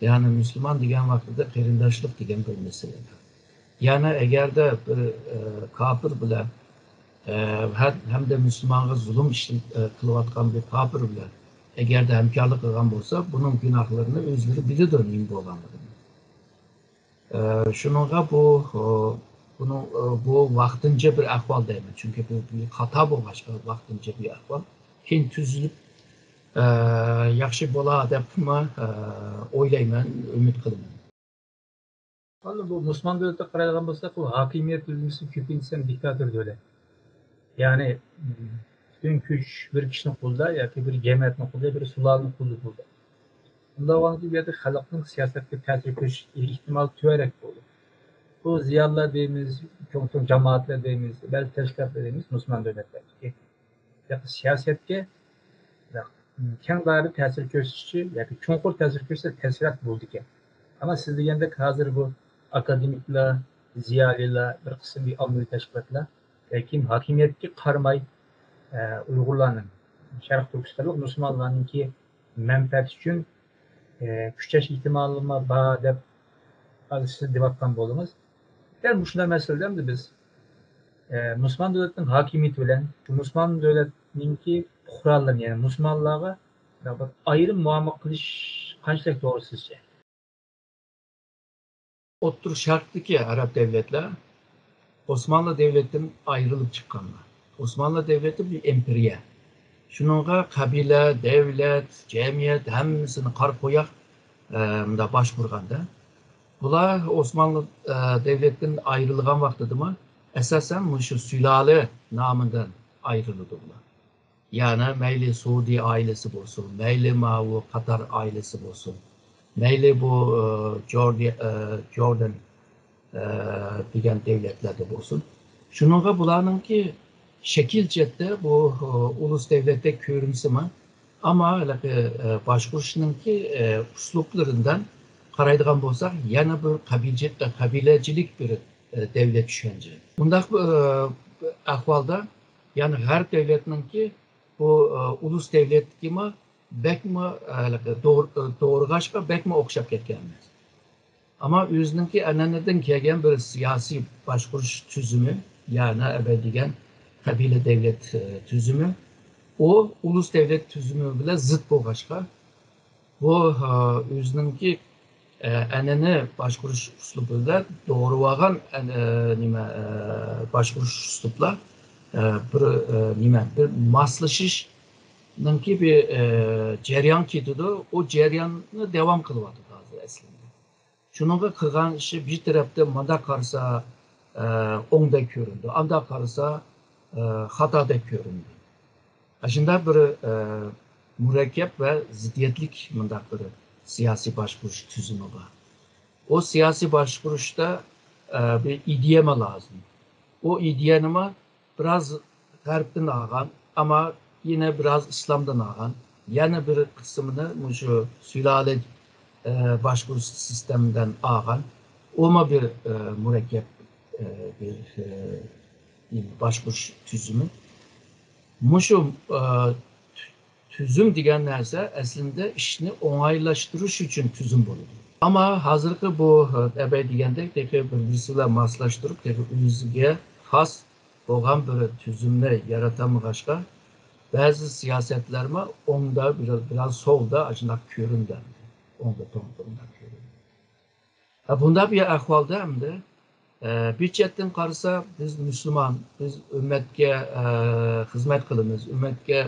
يەنى مۇسۇلمان دېگەن ۋاقتىدا قېرىنداشلىق دېگەن بىر مەسىلە بار. يەنى ئەگەردە بىر، ئە، كاپىر بىلەن، ئە، ھە-، ھەمدە مۇسۇلمانغا زۇلۇم ئىش-، ئە، قىلىۋاتقان بىر كاپىر بىلەن ئەگەردە ھەمكارلىق قىلغان بولسا، بۇنىڭ گۇناھلىرىنى ئۆزلىرى بىلىدۇ نېمە بولغانلىقىنى. ئە، شۇنىڭغا بۇ، ئۇ، بۇنىڭ، ئۇ، بۇ ۋاقتىنچە بىر ئەھۋال دەيمەن. چۈنكى بۇ بىر خاتا بولغاچقا ۋاقتىنچە بىر ئەھۋال. كېيىن تۈزۈلۈپ، ئە، ياخشى بولا دەپمۇ، ئە، ئويلايمەن، ئۈمىد قىلىمەن. ئەمما بۇ مۇسۇلمان دۆلەتكە قارايدىغان بولساق، بۇ ھاكىمىيەت تۈزۈلمىسى كۆپىنچىسى ھەم دىكتاتور دۆلەت. يەنى، پۈتۈن كۈچ بىر كىشىنىڭ قولىدا ياكى بىر جەمئىيەتنىڭ قولىدا، بىر سۇلالىنىڭ قولىدا بولىدۇ. ئۇنداق بولغاندا بۇ يەردە خەلقنىڭ سىياسەتكە تەسىر كۆرسىتىش ئېھتىمالى تۆۋەنرەك بولىدۇ. بۇ زىيالىيلار دەيمىز، چوڭ-چوڭ جامائەتلەر دەيمىز، بەزى تەشكىلاتلار دەيمىز، مۇسۇلمان دۆلەتلەردىكى. ياكى سىياسەتكە كەڭ دائىرىدە تەسىر كۆرسىتىشى ياكى چوڭقۇر تەسىر كۆرسەتسە تەسىرات بولىدىكەن. ئەمما سىز دېگەندەك ھازىر بۇ ئاكادېمىكلار، زىيالىيلار، بىر قىسىم بىر ئاممىۋى تەشكىلاتلار، بەلكىم ھاكىمىيەتكە قارىماي، ئە، ئۇيغۇرلارنىڭ، شەرقىي تۈركىستانلىق مۇسۇلمانلارنىڭكى مەنپەئەتى ئۈچۈن، ئە، كۈچەش ئېھتىمالىمۇ بار دەپ ھازىر سىز دەۋاتقان بولدىڭىز. دەل مۇشۇنداق مەسىلىدە ئەمدى بىز، ئە، مۇسۇلمان دۆلەتنىڭ ھاكىمىيىتى بىلەن شۇ مۇسۇلمان دۆلەتنىڭكى پۇقرالىرىنى، يەنى مۇسۇلمانلارغا بىر ئايرىم مۇئامىلە قىلىش قانچىلىك توغرا سىزچە؟ ئوتتۇرا شەرقتىكى ئەرەب دۆلەتلەر ئوسمانلى دۆلىتىدىن ئايرىلىپ چىققانلار. ئوسمانلى دۆلىتى بىر ئىمپېرىيە. شۇنىڭغا قەبىلە، دۆلەت، جەمئىيەت ھەممىسىنى قارا قوياق، ئە، مۇنداق باشقۇرغاندا. بۇلار ئوسمانلى، ئە، دۆلىتىدىن ئايرىلغان ۋاقتىدىمۇ ئاساسەن مۇشۇ سۇلالە نامىدىن ئايرىلىدۇ بۇلار. يەنى مەيلى سودى ئائىلىسى بولسۇن، مەيلى ماۋۇ قاتار ئائىلىسى بولسۇن، مەيلى بۇ، ئە، جوردى-، ئە، جوردان، ئە، دېگەن دۆلەتلەردە بولسۇن. شۇنىڭغا بۇلارنىڭكى شەكىل جەھەتتە بۇ، ئە، ئۇلۇس دۆلەتتەك كۆرۈنسىمۇ، ئەمما ھېلىقى، ئە، باشقۇرۇشنىڭكى، ئە، ئۇسلۇبلىرىدىن قارايدىغان بولساق، يەنە بىر قەبىلىچە-، قەبىلىچىلىك بىر، ئە، دۆلەت چۈشەنچە. بۇنداق، ئە، ئەھۋالدا، يەنى غەرب دۆلەتنىڭكى بۇ، ئە، ئۇلۇس دۆلەتكىمۇ بەكمۇ، ئە، ھېلىقى دور-، ئە، دورىغاچقا بەكمۇ ئوخشاپ كەتكەن ئەمەس. ئەمما ئۆزىنىڭكى ئەنئەنىدىن كەلگەن بىر سىياسىي باشقۇرۇش تۈزۈمى، يەنى ئەبەدىگەن قەبىلە دۆلەت، ئە، تۈزۈمى، ئۇ ئۇلۇس دۆلەت تۈزۈمى بىلەن زىت بولغاچقا، بۇ، ئە، ئۆزىنىڭكى، ئە، ئەنئەنە باشقۇرۇش ئۇسلۇبىدا دورىۋالغان ئەن-، ئە، نېمە، ئە، باشقۇرۇش ئۇسلۇبلار، ئە، بىر، ئە، نېمە، بىر ماسلىشىشنىڭكى بىر، ئە، جەريان كېتىدۇ. ئۇ جەرياننى داۋام قىلىۋاتىدۇ ھازىر ئەسلىدە. شۇنىڭغا قىلغان ئىشى بىر تەرەپتىن مۇنداق قارىسا، ئە، ئوڭدەك كۆرۈنىدۇ، ئانداق قارىسا، ئە، خاتادەك كۆرۈنىدۇ. ئاشۇنداق بىر ئە، مۇرەككەپ ۋە زىددىيەتلىك مۇنداق بىر سىياسىي باشقۇرۇش تۈزۈمى بار. ئۇ سىياسىي باشقۇرۇشتا ئە، بىر ئىدىيەمۇ لازىم. ئۇ ئىدىيەنىمۇ بىراز غەربتىن ئالغان، ئەمما يەنە بىراز ئىسلامدىن ئالغان. يەنە بىر قىسمىنى مۇشۇ سۇلالە ئە، باشقۇرۇش سىستېمىدىن ئالغان. ئۇمۇ بىر ئە، مۇرەككەپ ئە، بىر ئە، باشقۇرۇش تۈزۈمى. مۇشۇ ئە، تۈزۈم دېگەن نەرسە ئەسلىندە ئىشنى ئوڭايلاشتۇرۇش ئۈچۈن تۈزۈم بولىدۇ. ئەمما ھازىرقى بۇ ئە، ئەبەي دېگەندەك تېخى بىر-بىرسى بىلەن ماسلاشتۇرۇپ، تېخى ئۆزىگە خاس بولغان بىر تۈزۈمنى ياراتالمىغاچقا، بەزى سىياسەتلەرمۇ ئوڭدا، بىر-، بىراز سولدا ئاشۇنداق كۆرۈندى. ئوڭدا توڭدا ئۇنداق كۆرۈندى. ھە، بۇنداق بىر ئەھۋالدا ئەمدى، ئە، بىر چەتتىن قارىسا، بىز مۇسۇلمان، بىز ئۈممەتكە ئە، خىزمەت قىلىمىز، ئۈممەتكە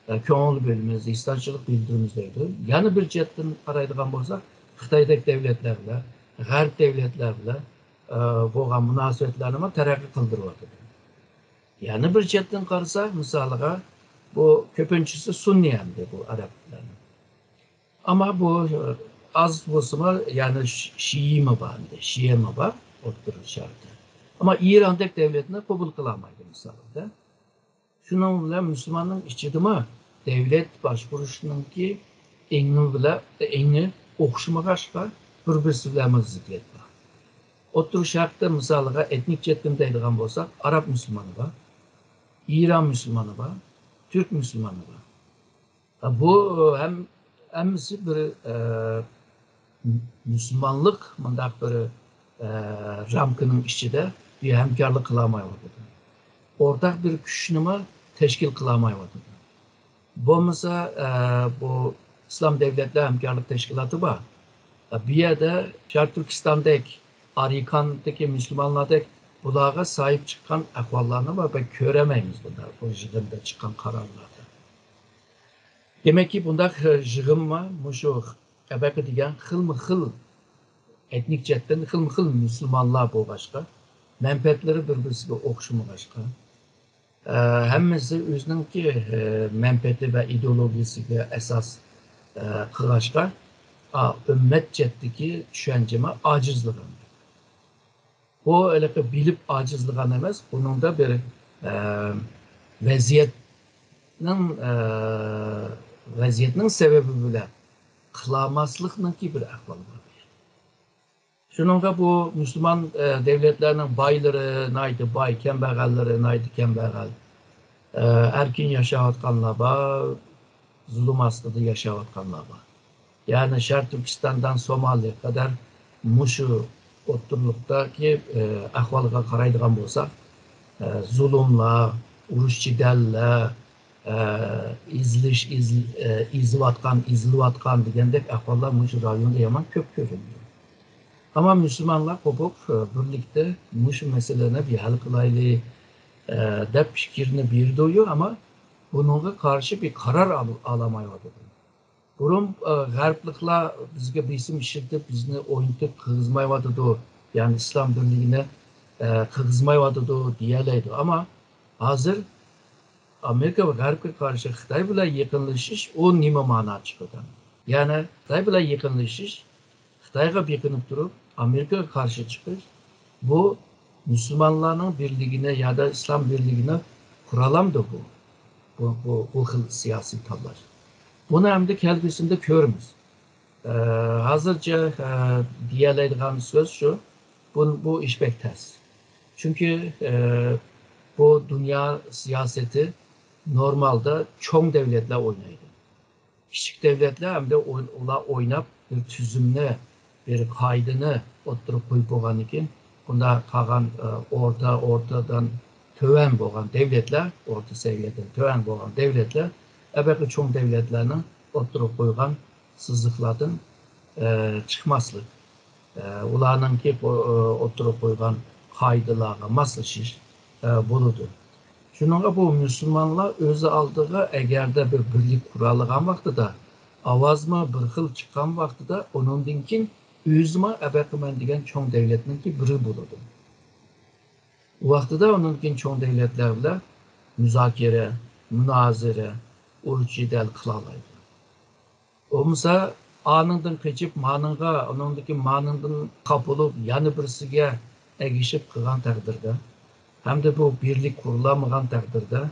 ئە، كۆڭۈل بۆلىمىز، ھېسداشلىق بىلدۈرىمىز دەيدۇ. يەنە بىر چەتتىن قارايدىغان بولساق، خىتايدەك دەۋلەتلەر بىلەن، غەرب دەۋلەتلەر بىلەن ئە، بولغان مۇناسىۋەتلەرنىمۇ تەرەققىي قىلدۇرۇۋاتىدۇ. يەنە بىر چەتتىن قارىسا، مىسالىغا، بۇ كۆپىنچىسى سۈننىي ئەمدى بۇ ئەرەبلەرنىڭ. ئەمما بۇ ئە، ئاز بولسىمۇ، يەنى شىئىمۇ بار ئەمدى، شىئەمۇ بار ئوتتۇرا شەرقتە. ئەمما ئىراندەك دەۋلەتنى قوبۇل قىلالمايدۇ، مىسالىدا. شۇنىڭ بىلەن مۇسۇلماننىڭ ئىچىدىمۇ دەۋلەت باشقۇرۇشنىڭكى ئېڭى بىلەن، ئېڭى ئوخشىمىغاچقا، بىر-بىرسى بىلەنمۇ زىددىيەت بار. ئوتتۇرا شەرقتە مىسالىغا ئېتنىك جەھەتتىن دەيدىغان بولساق، ئاراب مۇسۇلمانى بار، ئىران مۇسۇلمانى بار، تۈرك مۇسۇلمانى بار. بۇ ھەم، ھەممىسى بىر ئە، مۇسۇلمانلىق مۇنداق بىر ئە، رامكىنىڭ ئىچىدە بىر ھەمكارلىق قىلالمايۋاتىدۇ. ئورتاق بىر كۈچنىمۇ تەشكىل قىلالمايۋاتىدۇ. بولمىسا ئە، بۇ ئىسلام دەۋلەتلەر ھەمكارلىق تەشكىلاتى بار. بۇ يەردە شەرقىي تۈركىستاندەك، ئارىكاندىكى مۇسۇلمانلاردەك بۇلارغا ساھىب چىققان ئەھۋاللارنى بۇ يەردە كۆرەلمەيمىز بۇنداق بۇ يىغىندا چىققان قارارلاردا. دېمەككى، بۇنداق يىغىنمۇ مۇشۇ ئەبەقە دېگەن خىلمۇ خىل ئېتنىك جەھەتتىن خىلمۇ خىل مۇسۇلمانلار بولغاچقا، مەنپەئەتلىرى بىر-بىرسىگە ئوخشىمىغاچقا، ئە، ھەممىسى ئۆزىنىڭكى ئە، مەنپەئەتى ۋە ئىدېئولوگىيەسىگە ئاساس ئە، قىلغاچقا، ئا، ئۈممەت جەھەتتىكى چۈشەنچىمۇ ئاجىزلىغان. بۇ ھېلىقى بىلىپ ئاجىزلىغان ئەمەس، بۇنىڭدا بىر ئە، ۋەزىيەتنىڭ ئە، ۋەزىيەتنىڭ سەۋەبى بىلەن قىلالماسلىقنىڭكى بىر ئەھۋالى بار. شۇنىڭغا بۇ مۇسۇلمان ئە، دەۋلەتلەرنىڭ بايلىرى ناھايىتى باي، كەمبەغەللىرى ناھايىتى كەمبەغەل، ئە، ئەركىن ياشاۋاتقانلار بار، زۇلۇم ئاستىدا ياشاۋاتقانلار بار. يەنى شەرقىي تۈركىستاندىن سومالىيە قەدەر مۇشۇ ئوتتۇرىلىقتىكى ئە، ئەھۋالغا قارايدىغان بولساق، ئە، زۇلۇملار، ئۇرۇش جېدەللەر، ئە، ئېزىلىش، ئېزىل-، ئە، ئېزىۋاتقان، ئېزىلىۋاتقان دېگەندەك ئەھۋاللار مۇشۇ رايوندا يامان كۆپ كۆرۈنىدۇ. ئەمما مۇسۇلمانلار قوپۇپ، ئە، بىرلىكتە مۇشۇ مەسىلىنى بىر ھەل قىلايلى، ئە، دەپ پىكىرنى بېرىدۇيۇ، ئەمما بۇنىڭغا قارشى بىر قارار ئال-، ئالالمايۋاتىدۇ. بۇرۇن ئە، غەربلىكلەر بىزگە بېسىم ئىشلىتىپ، بىزنى ئوينىتىپ قىلغۇزمايۋاتىدۇ. يەنى ئىسلام بىرلىكىنى ئە، قىلغۇزمايۋاتىدۇ دېيەلەيدۇ. ئەمما ھازىر ئامېرىكا ۋە غەربكە قارشى خىتاي بىلەن يېقىنلىشىش، ئۇ نېمە مانا چىقىرىدۇ؟ يەنى خىتاي بىلەن يېقىنلىشىش، خىتايغا بېقىنىپ تۇرۇپ ئامېرىكىغا قارشى چىقىش، بۇ مۇسۇلمانلارنىڭ بىرلىكىنى يادا ئىسلام بىرلىكىنى قۇرالامدۇ بۇ؟ بۇ، بۇ، بۇ خىل سىياسىي تاللاش. بۇنى ئەمدى كەلگۈسىدە كۆرىمىز. ئە، ھازىرچە ئە، دېيەلەيدىغان سۆز شۇ، بۇ، بۇ ئىش بەك تەس. چۈنكى ئە، بۇ دۇنيا سىياسىتى نورمالدا چوڭ دەۋلەتلەر ئوينايدۇ. كىچىك دەۋلەتلەر ئەمدى ئوي-، ئۇلار ئويناپ، بىر تۈزۈمنى، بىر قائىدىنى ئوتتۇرىغا قويۇپ بولغاندىن كېيىن، بۇنداق قالغان ئە، ئورتا، ئورتادىن تۆۋەن بولغان دەۋلەتلەر، ئورتا سەۋىيەدىن تۆۋەن بولغان دەۋلەتلەر ئەبەقى چوڭ دەۋلەتلەرنىڭ ئوتتۇرىغا قويغان سىزىقلاردىن ئە، چىقماسلىق، ئە، ئۇلارنىڭكى ئو-، ئوتتۇرىغا قويغان قائىدىلارغا ماسلىشىش ئە، بولىدۇ. شۇنىڭغا بۇ مۇسۇلمانلار ئۆز ئالدىغا ئەگەردە بىر بىرلىك قۇرالىغان ۋاقتىدا، ئاۋازمۇ بىر خىل چىققان ۋاقتىدا، ئۇنىڭدىن كېيىن ئۆزىمۇ ئەبەقىمەن دېگەن چوڭ دەۋلەتنىڭكى بىرى بولىدۇ. ۋاقتىدا ئۇنىڭدىن كېيىن چوڭ دەۋلەتلەر بىلەن مۇزاكىرە، مۇنازىرە، ئۇرۇش جېدەل قىلالايدۇ. بولمىسا ئانىڭدىن قېچىپ مانىڭغا، ئۇنىڭدىكى مانىڭدىن خاپا بولۇپ يەنە بىرسىگە ئەگىشىپ قىلغان تەقدىردە، ھەمدە بۇ بىرلىك قۇرۇلالمىغان تەقدىردە،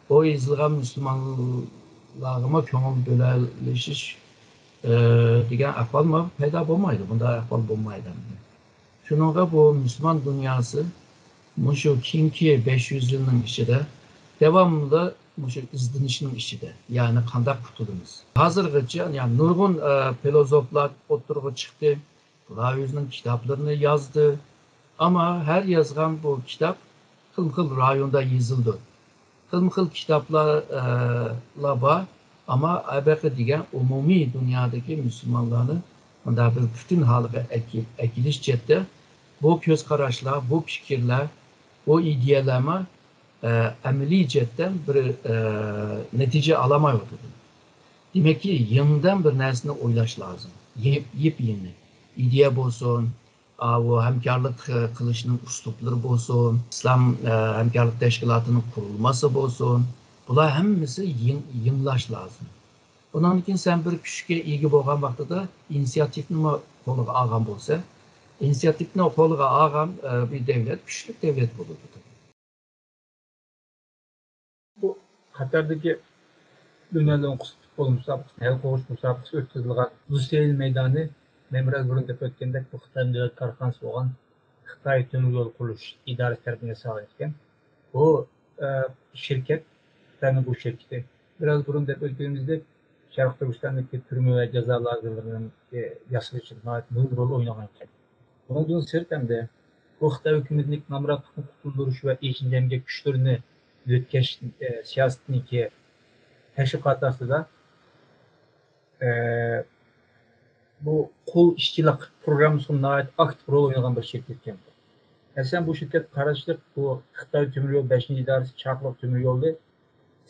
بۇ ئېزىلغان مۇسۇلمانلارغىمۇ كۆڭۈل بۆلەلىشىش، ئە، دېگەن ئەھۋالمۇ پەيدا بولمايدۇ. بۇنداق ئەھۋال بولمايدۇ. شۇنىڭغا بۇ مۇسۇلمان دۇنياسى مۇشۇ كېيىنكى بەش يۈز يىلنىڭ ئىچىدە داۋاملىق مۇشۇ ئىزدىنىشنىڭ ئىچىدە، يەنى قانداق قۇتۇلىمىز؟ ھازىرغىچە، يەنى نۇرغۇن، ئە، فىلوزوفلار ئوتتۇرىغا چىقتى، ئۇلار ئۆزىنىڭ كىتابلىرىنى يازدى. ئەمما ھەر يازغان بۇ كىتاب خىلمۇخىل رايوندا يېزىلىدۇ. خىلمۇخىل كىتابلار، ئە، لار بار، ئەمما ئەبەقە دېگەن ئومۇمىي دۇنيادىكى مۇسۇلمانلارنى مۇنداق بىر پۈتۈن ھالىغا ئەكى-، ئەكېلىش جەھەتتە بۇ كۆز قاراشلار، بۇ پىكىرلەر، بۇ ئىدىيەلەرمۇ، ئە، ئەمەلىي جەھەتتە بىر، ئە، نەتىجە ئالالمايۋاتىدۇ. دېمەككى، يېڭىدىن بىر نەرسىنى ئويلاش لازىم. يېپ-، يېپيېڭى ئىدىيە بولسۇن، ئاۋۇ ھەمكارلىق، ئە، قىلىشنىڭ ئۇسلۇبلىرى بولسۇن، ئىسلام، ئە، ھەمكارلىق تەشكىلاتىنىڭ قۇرۇلمىسى بولسۇن، بۇلار ھەممىسى يېڭ-، يېڭىلاش لازىم. ئۇنىڭدىن كېيىن سەن بىر كۈچكە ئىگە بولغان ۋاقتىدا ئىنىسىياتىپنىمۇ قولىغا ئالغان بولسا، ئىنىسىياتىپنى قولىغا ئالغان، ئە، بىر دەۋلەت كۈچلۈك دەۋلەت بولىدۇ. بۇ قاتاردىكى دۇنيا لوڭقىسى پۇتبول مۇسابىقىسى، ھەل قوغۇش مۇسابىقىسى ئۆتكۈزۈلىدىغان لۇسېيل مەيدانى، مەن بىراز بۇرۇن دەپ ئۆتكەندەك، بۇ خىتاينىڭ دۆلەت كارخانىسى بولغان خىتاي تۆمۈر يول قۇرۇلۇش ئىدارىسى تەرىپىدىن ياسالغان ئىكەن. بۇ، ئە، شىركەت، خىتاينىڭ بۇ شىركىتى، بىراز بۇرۇن دەپ ئۆتكىنىمىزدەك، شەرقىي تۈركىستاندىكى تۈرمە ۋە جازا لاگېرلىرىنىڭ، ئە، ياسىلىشىدا ناھايىتى مۇھىم رول ئوينىغان ئىكەن. بۇنىڭدىن سىرت ھەمدە بۇ خىتاي ھۆكۈمىتىنىڭ نامراتلىقتىن قۇتۇلدۇرۇش ۋە ئېشىنچا ئەمگەك كۈچلىرىنى يۆتكەش، ئە، سىياسىتىنىڭكى تەشۋىقاتى ئاستىدا، ئە، بۇ قۇل ئىشچىلىق پروگراممىسىغا ناھايىتى ئاكتىپ رول ئوينىغان بىر شىركەت ئىكەن. ئەسلەن بۇ شىركەتكە قاراشلىق بۇ خىتاي تۆمۈر يول بەشىنچى ئىدارىسى چاقىلىق تۆمۈر يولى،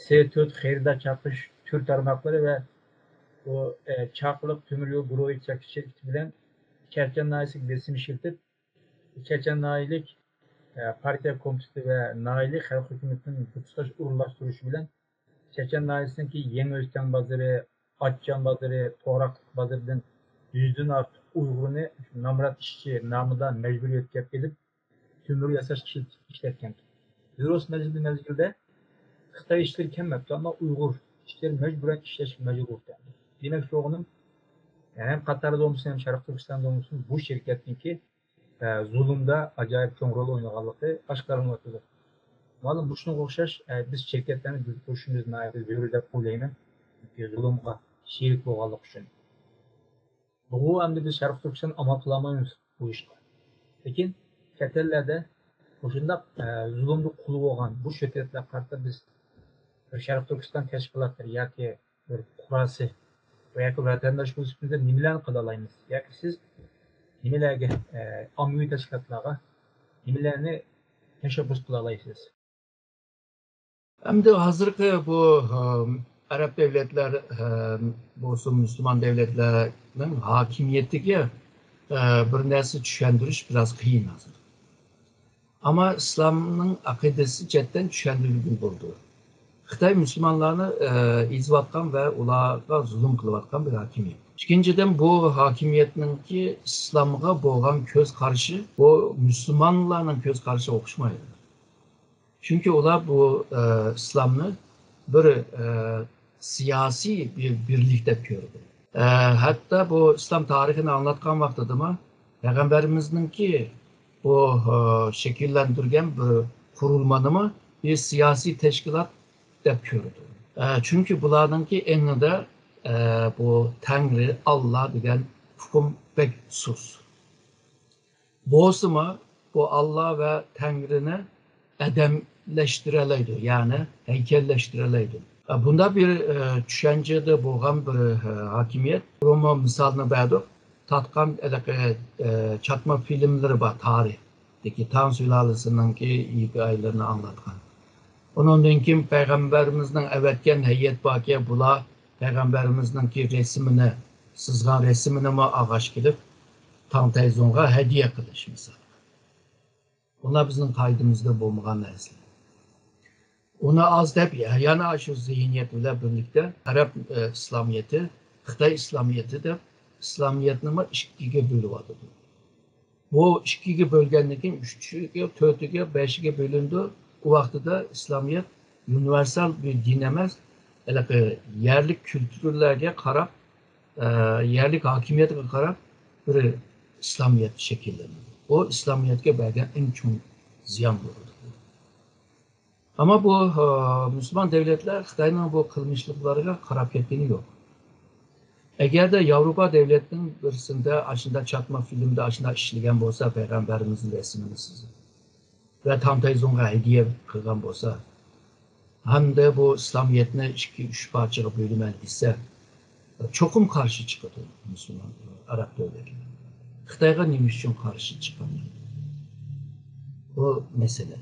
سې تۆت خېرىدار چاقىرىش تۈر تارماقلىرى ۋە بۇ، ئە، چاقىلىق تۆمۈر يول گۇرۇھى چەكلىك شىركىتى بىلەن چەچەن ناھىيەسىگە بېسىم ئىشلىتىپ، چەچەن ناھىيەلىك، ئە، پارتىيە كومىتېتى ۋە ناھىيەلىك خەلق ھۆكۈمىتىنىڭ بۇ تۇتاش ئورۇنلاشتۇرۇشى بىلەن چەچەن ناھىيەسىنىڭكى يېڭى ئۆستەڭ بازىرى، ئاچچان بازىرى، توغراقلىق بازىرىدىن يۈزدىن ئارتۇق ئۇيغۇرنى نامرات ئىشچى نامىدا مەجبۇرىي يۆتكەپ كېلىپ، تۆمۈر ياساشتا ئىشلىتىپ، ئىشلەتكەن. زېروس مەزگىلى مەزگىلدە خىتاي ئىشچىلىرى كەلمەپتۇ، ئەمما ئۇيغۇر ئىشچىلىرى مەجبۇرەن ئىشلەشكە مەجبۇر بولدى. دېمەكچى بولغىنىم، ھەم قاتاردا بولمىسۇن، ھەم شەرقىي تۈركىستاندا بولمىسۇن، بۇ شىركەتنىڭكى، ئە، زۇلۇمدا ئاجايىپ چوڭ رول ئوينىغانلىقى ئاشكارىلىنىۋاتىدۇ. مانا مۇشۇنىڭغا ئوخشاش، ئە، بىز شىركەتلەرنى بىز قوشۇشىمىز ناھايىتى زۆرۈر دەپ ئويلايمەن. چۈنكى زۇلۇمغا شېرىك بولغانلىقى ئۈچۈن. بۇ ئەمدى بىز شەرقىي تۈركىستان ئامال قىلالمايمىز بۇ ئىشقا. لېكىن چەت ئەللەردە مۇشۇنداق، ئە، زۇلۇمغا قۇل بولغان بۇ شىركەتلەرگە قارىتا بىز بىر شەرقىي تۈركىستان تەشكىلاتلىرى ياكى بىر پۇقراسى ۋە ياكى ۋەتەنداش بولۇش سۈپىتىدە نېمىلەرنى قىلالايمىز؟ ياكى سىز نېمىلەرگە، ئە، ئاممىۋى تەشكىلاتلارغا نېمىلەرنى تەشەببۇس قىلالايسىز؟ ئەمدى ھازىرقى بۇ، ئەم، ئەرەب دۆلەتلەر، ئەم، بولسۇن، مۇسۇلمان دۆلەتلەرنىڭ ھاكىمىيىتىگە، ئە، بىر نەرسە چۈشەندۈرۈش بىراز قىيىن ھازىر. ئەمما ئىسلامنىڭ ئەقىدىسى جەھەتتىن چۈشەندۈرگىلى بولىدۇ. خىتاي مۇسۇلمانلارنى، ئە، ئېزىۋاتقان ۋە ئۇلارغا زۇلۇم قىلىۋاتقان بىر ھاكىمىيەت. ئىككىنچىدىن، بۇ ھاكىمىيەتنىڭكى ئىسلامغا بولغان كۆز قارىشى، بۇ مۇسۇلمانلارنىڭ كۆز قارىشىغا ئوخشىمايدۇ. چۈنكى ئۇلار بۇ، ئە، ئىسلامنى بىر، ئە، سىياسىي بىر بىرلىك دەپ كۆرىدۇ. ئە، ھەتتا بۇ ئىسلام تارىخىنى ئاڭلاتقان ۋاقتىدىمۇ پەيغەمبىرىمىزنىڭكى بۇ، ئە، شەكىللەندۈرگەن بىر قۇرۇلمىنىمۇ بىر سىياسىي تەشكىلات دەپ كۆرىدۇ. ئە، چۈنكى بۇلارنىڭكى ئېڭىدا، ئە، بۇ تەڭرى، ئاللا دېگەن ئۇقۇم بەك سۇس. بولسىمۇ، بۇ ئاللا ۋە تەڭرىنى ئادەملەشتۈرەلەيدۇ، يەنى ھەيكەللەشتۈرەلەيدۇ. بۇنداق بىر، ئە، چۈشەنچىدە بولغان بىر، ئە، ھاكىمىيەت. بۇرۇنمۇ مىسالنى بەردۇق. تارتقان ھېلىقى، ئە، چاتما فىلىملىرى بار، تارىختىكى تاڭ سۇلالىسىنىڭكى ھېكايىلىرىنى ئاڭلاتقان. ئۇنىڭدىن كېيىن پەيغەمبىرىمىزنىڭ ئەۋەتكەن ھەيئەت باركەن، بۇلار پەيغەمبىرىمىزنىڭكى رەسىمىنى، سىزغان رەسىمىنىمۇ ئالغاچ كېلىپ، تاڭ تەيزۇڭغا ھەدىيە قىلىش، مىسال. بۇلار بىزنىڭ قائىدىمىزدە بولمىغان نەرسىلەر. ئۇنى ئاز دەپ، يەنە شۇ زېھنىيەت بىلەن بىرلىكتە ئەرەب، ئە، ئىسلامىيىتى، خىتاي ئىسلامىيىتى دەپ ئىسلامىيەتنىمۇ ئىككىگە بۆلۈۋاتىدۇ. بۇ ئىككىگە بۆلگەندىن كېيىن ئۈچىگە، تۆتىگە، بەشىگە بۆلۈنىدۇ. ئۇ ۋاقتىدا ئىسلامىيەت ئۇنىۋېرسال بىر دىن ئەمەس، ھېلىقى يەرلىك كۈلتۈرلەرگە قاراپ، ئە، يەرلىك ھاكىمىيەتكە قاراپ بىر ئىسلامىيەت شەكىللىنىدۇ. بۇ ئىسلامىيەتكە بەرگەن ئەڭ چوڭ زىيان بولىدۇ. ئەمما بۇ، ئە، مۇسۇلمان دەۋلەتلەر خىتاينىڭ بۇ قىلمىشلىقلىرىغا قاراپ كەتكىنى يوق. ئەگەردە ياۋروپا دەۋلەتنىڭ بىرسىندە ئاشۇنداق چاتما فىلىمدا ئاشۇنداق ئىشلىگەن بولسا، پەيغەمبىرىمىزنىڭ رەسىمىنى سىزىپ ۋە تاڭتەيزۇڭغا ھەدىيە قىلغان بولسا، ھەمدە بۇ ئىسلامىيەتنى ئىككى، ئۈچ پارچىغا بۆلىمەن دېسە، چوقۇم قارشى چىقىدۇ مۇسۇلمان ئەرەب دۆلەتلىرى. خىتايغا نېمە ئۈچۈن قارشى چىقىدۇ؟ بۇ مەسىلە.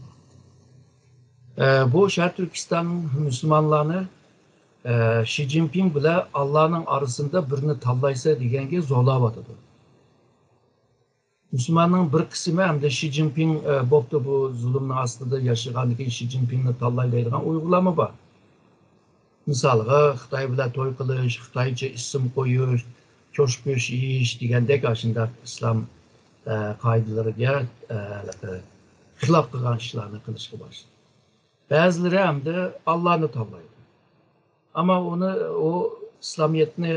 ئە، بۇ شەرقىي تۈركىستان مۇسۇلمانلارنى، ئە، شى جىنپىڭ بىلەن ئاللانىڭ ئارىسىدا بىرنى تاللايسەن دېگەنگە زورلاۋاتىدۇ. مۇسۇلماننىڭ بىر قىسمى ھەمدە شى جىنپىڭ، ئە، بوپتۇ، بۇ زۇلۇمنىڭ ئاستىدا ياشىغاندىن كېيىن شى جىنپىڭنى تاللاي دەيدىغان ئۇيغۇرلارمۇ بار. مىسالغا، خىتاي بىلەن توي قىلىش، خىتايچە ئىسىم قويۇش، چوشقا گۆش يېيىش دېگەندەك ئاشۇنداق ئىسلام، ئە، قائىدىلىرىگە، ئە، خىلاپ قىلغان ئىشلارنى قىلىشقا باشلىدى. بەزىلىرى ھەمدە ئاللانى تاللايدۇ. ئەمما ئۇنى، ئۇ ئىسلامىيەتنى،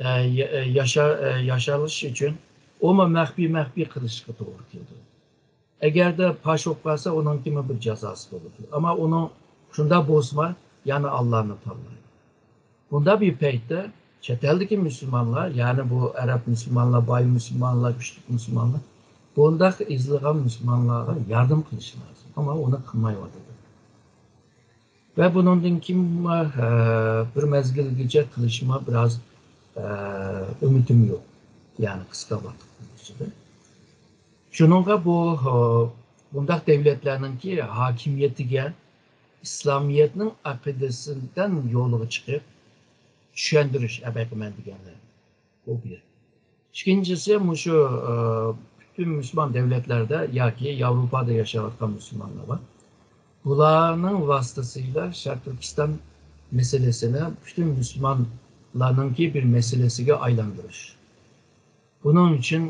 ئە، يا-، ئە، ياشا-، ئە، ياشالىش ئۈچۈن ئۇمۇ مەخپىي، مەخپىي قىلىشقا توغرا كېلىدۇ. ئەگەردە پاش بولۇپ قالسا، ئۇنىڭكىمۇ بىر جازاسى بولىدۇ. ئەمما ئۇنىڭ شۇنداق بولسىمۇ، يەنە ئاللانى تاللايدۇ. بۇنداق بىر پەيتتە چەت ئەلدىكى مۇسۇلمانلار، يەنى بۇ ئەرەب مۇسۇلمانلار، باي مۇسۇلمانلار، كۈچلۈك مۇسۇلمانلار، بۇنداق ئېزىلغان مۇسۇلمانلارغا ياردەم قىلىشى لازىم. ئەمما ئۇنى قىلمايۋاتىدۇ. ۋە بۇنىڭدىن كېيىن، ئە، بىر مەزگىلگىچە قىلىشىمۇ بىراز، ئە، ئۈمىدىم يوق. يەنى قىسقا ۋاقىتنىڭ ئىچىدە. شۇنىڭغا بۇ، ئە، بۇنداق دەۋلەتلەرنىڭكى ھاكىمىيىتىگە ئىسلامىيەتنىڭ ئەقىدىسىدىن يولغا چىقىپ، چۈشەندۈرۈش ئەبەقىمەن دېگەنلەر. بۇ بىر. ئىككىنچىسى، مۇشۇ، ئە، پۈتۈن مۇسۇلمان دەۋلەتلەردە ياكى ياۋروپادا ياشاۋاتقان مۇسۇلمانلار بار. بۇلارنىڭ ۋاسىتىسىدە شەرقىي تۈركىستان مەسىلىسىنى پۈتۈن مۇسۇلمانلارنىڭكى بىر مەسىلىسىگە ئايلاندۇرۇش. بۇنىڭ ئۈچۈن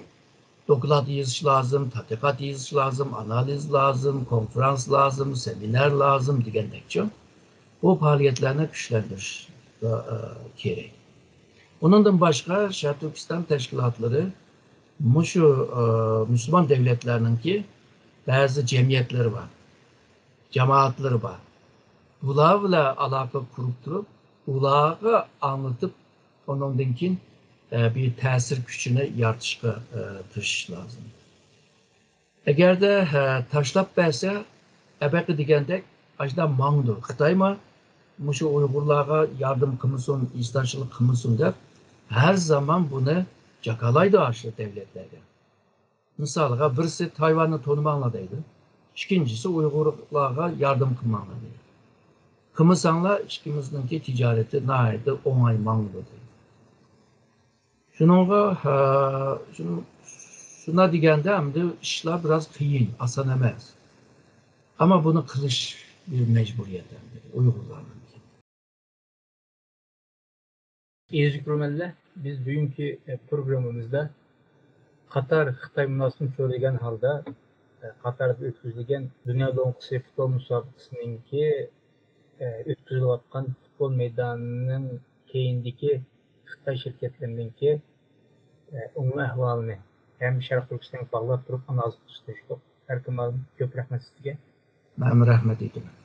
دوكلات يېزىش لازىم، تەتقىقات يېزىش لازىم، ئانالىز لازىم، كونفرانس لازىم، سېمىنار لازىم دېگەندەكچۇ. بۇ پائالىيەتلەرنى كۈچلەندۈرۈش، ئە، كېرەك. ئۇنىڭدىن باشقا، شەرقىي تۈركىستان تەشكىلاتلىرى مۇشۇ، ئە، مۇسۇلمان دەۋلەتلەرنىڭكى بەزى جەمئىيەتلىرى بار، جامائەتلىرى بار. بۇلار بىلەن ئالاقە قۇرۇپ تۇرۇپ، ئۇلارغا ئاڭلىتىپ، ئۇنىڭدىن كېيىن، ئە، بىر تەسىر كۈچىنى يارىتىشقا، ئە، تىرىشىش لازىم. ئەگەردە، ھە، تاشلاپ بەرسە، ئەبەقى دېگەندەك، ئاشۇنداق ماڭىدۇ. خىتايمۇ مۇشۇ ئۇيغۇرلارغا ياردەم قىلمىسۇن، ھېسداشلىق قىلمىسۇن دەپ، ھەر زامان بۇنى جاكالايدۇ ئاشۇ دەۋلەتلەرگە. مىسالغا، بىرسى تايۋاننى تونۇماڭلار دەيدۇ، ئىككىنچىسى ئۇيغۇرلارغا ياردەم قىلماڭلار دەيدۇ. قىلمىساڭلار، ئىككىمىزنىڭكى تىجارىتى ناھايىتى ئوڭاي ماڭىدۇ دەيدۇ. شۇنىڭغا، ھە، شۇ-، شۇنداق دېگەندە، ئەمدى ئىشلار بىراز قىيىن، ئاسان ئەمەس. ئەمما بۇنى قىلىش بىر مەجبۇرىيەت ئەمدى ئۇيغۇرلارنىڭكى. ئەزىز كۆرۈرمەنلەر، بىز بۈگۈنكى، ئە، پروگراممىمىزدا قاتار خىتاي مۇناسىۋىتىنى چۆرىدىگەن ھالدا، ئە، قاتاردا ئۆتكۈزۈلگەن دۇنيا لوڭقىسى پۇتبول مۇسابىقىسىنىڭكى، ئە، ئۆتكۈزۈلۈۋاتقان پۇتبول مەيدانىنىڭ كەينىدىكى خىتاي شىركەتلىرىنىڭكى، ئە، ئومۇمىي ئەھۋالىنى ھەم شەرقىي تۈركىستانغا باغلاپ تۇرۇپ ئانالىز قىلىشقا تىرىشتۇق. ئەركىن مۇئەللىم، كۆپ رەھمەت سىزگە. مەن رەھمەت ئېيتىمەن.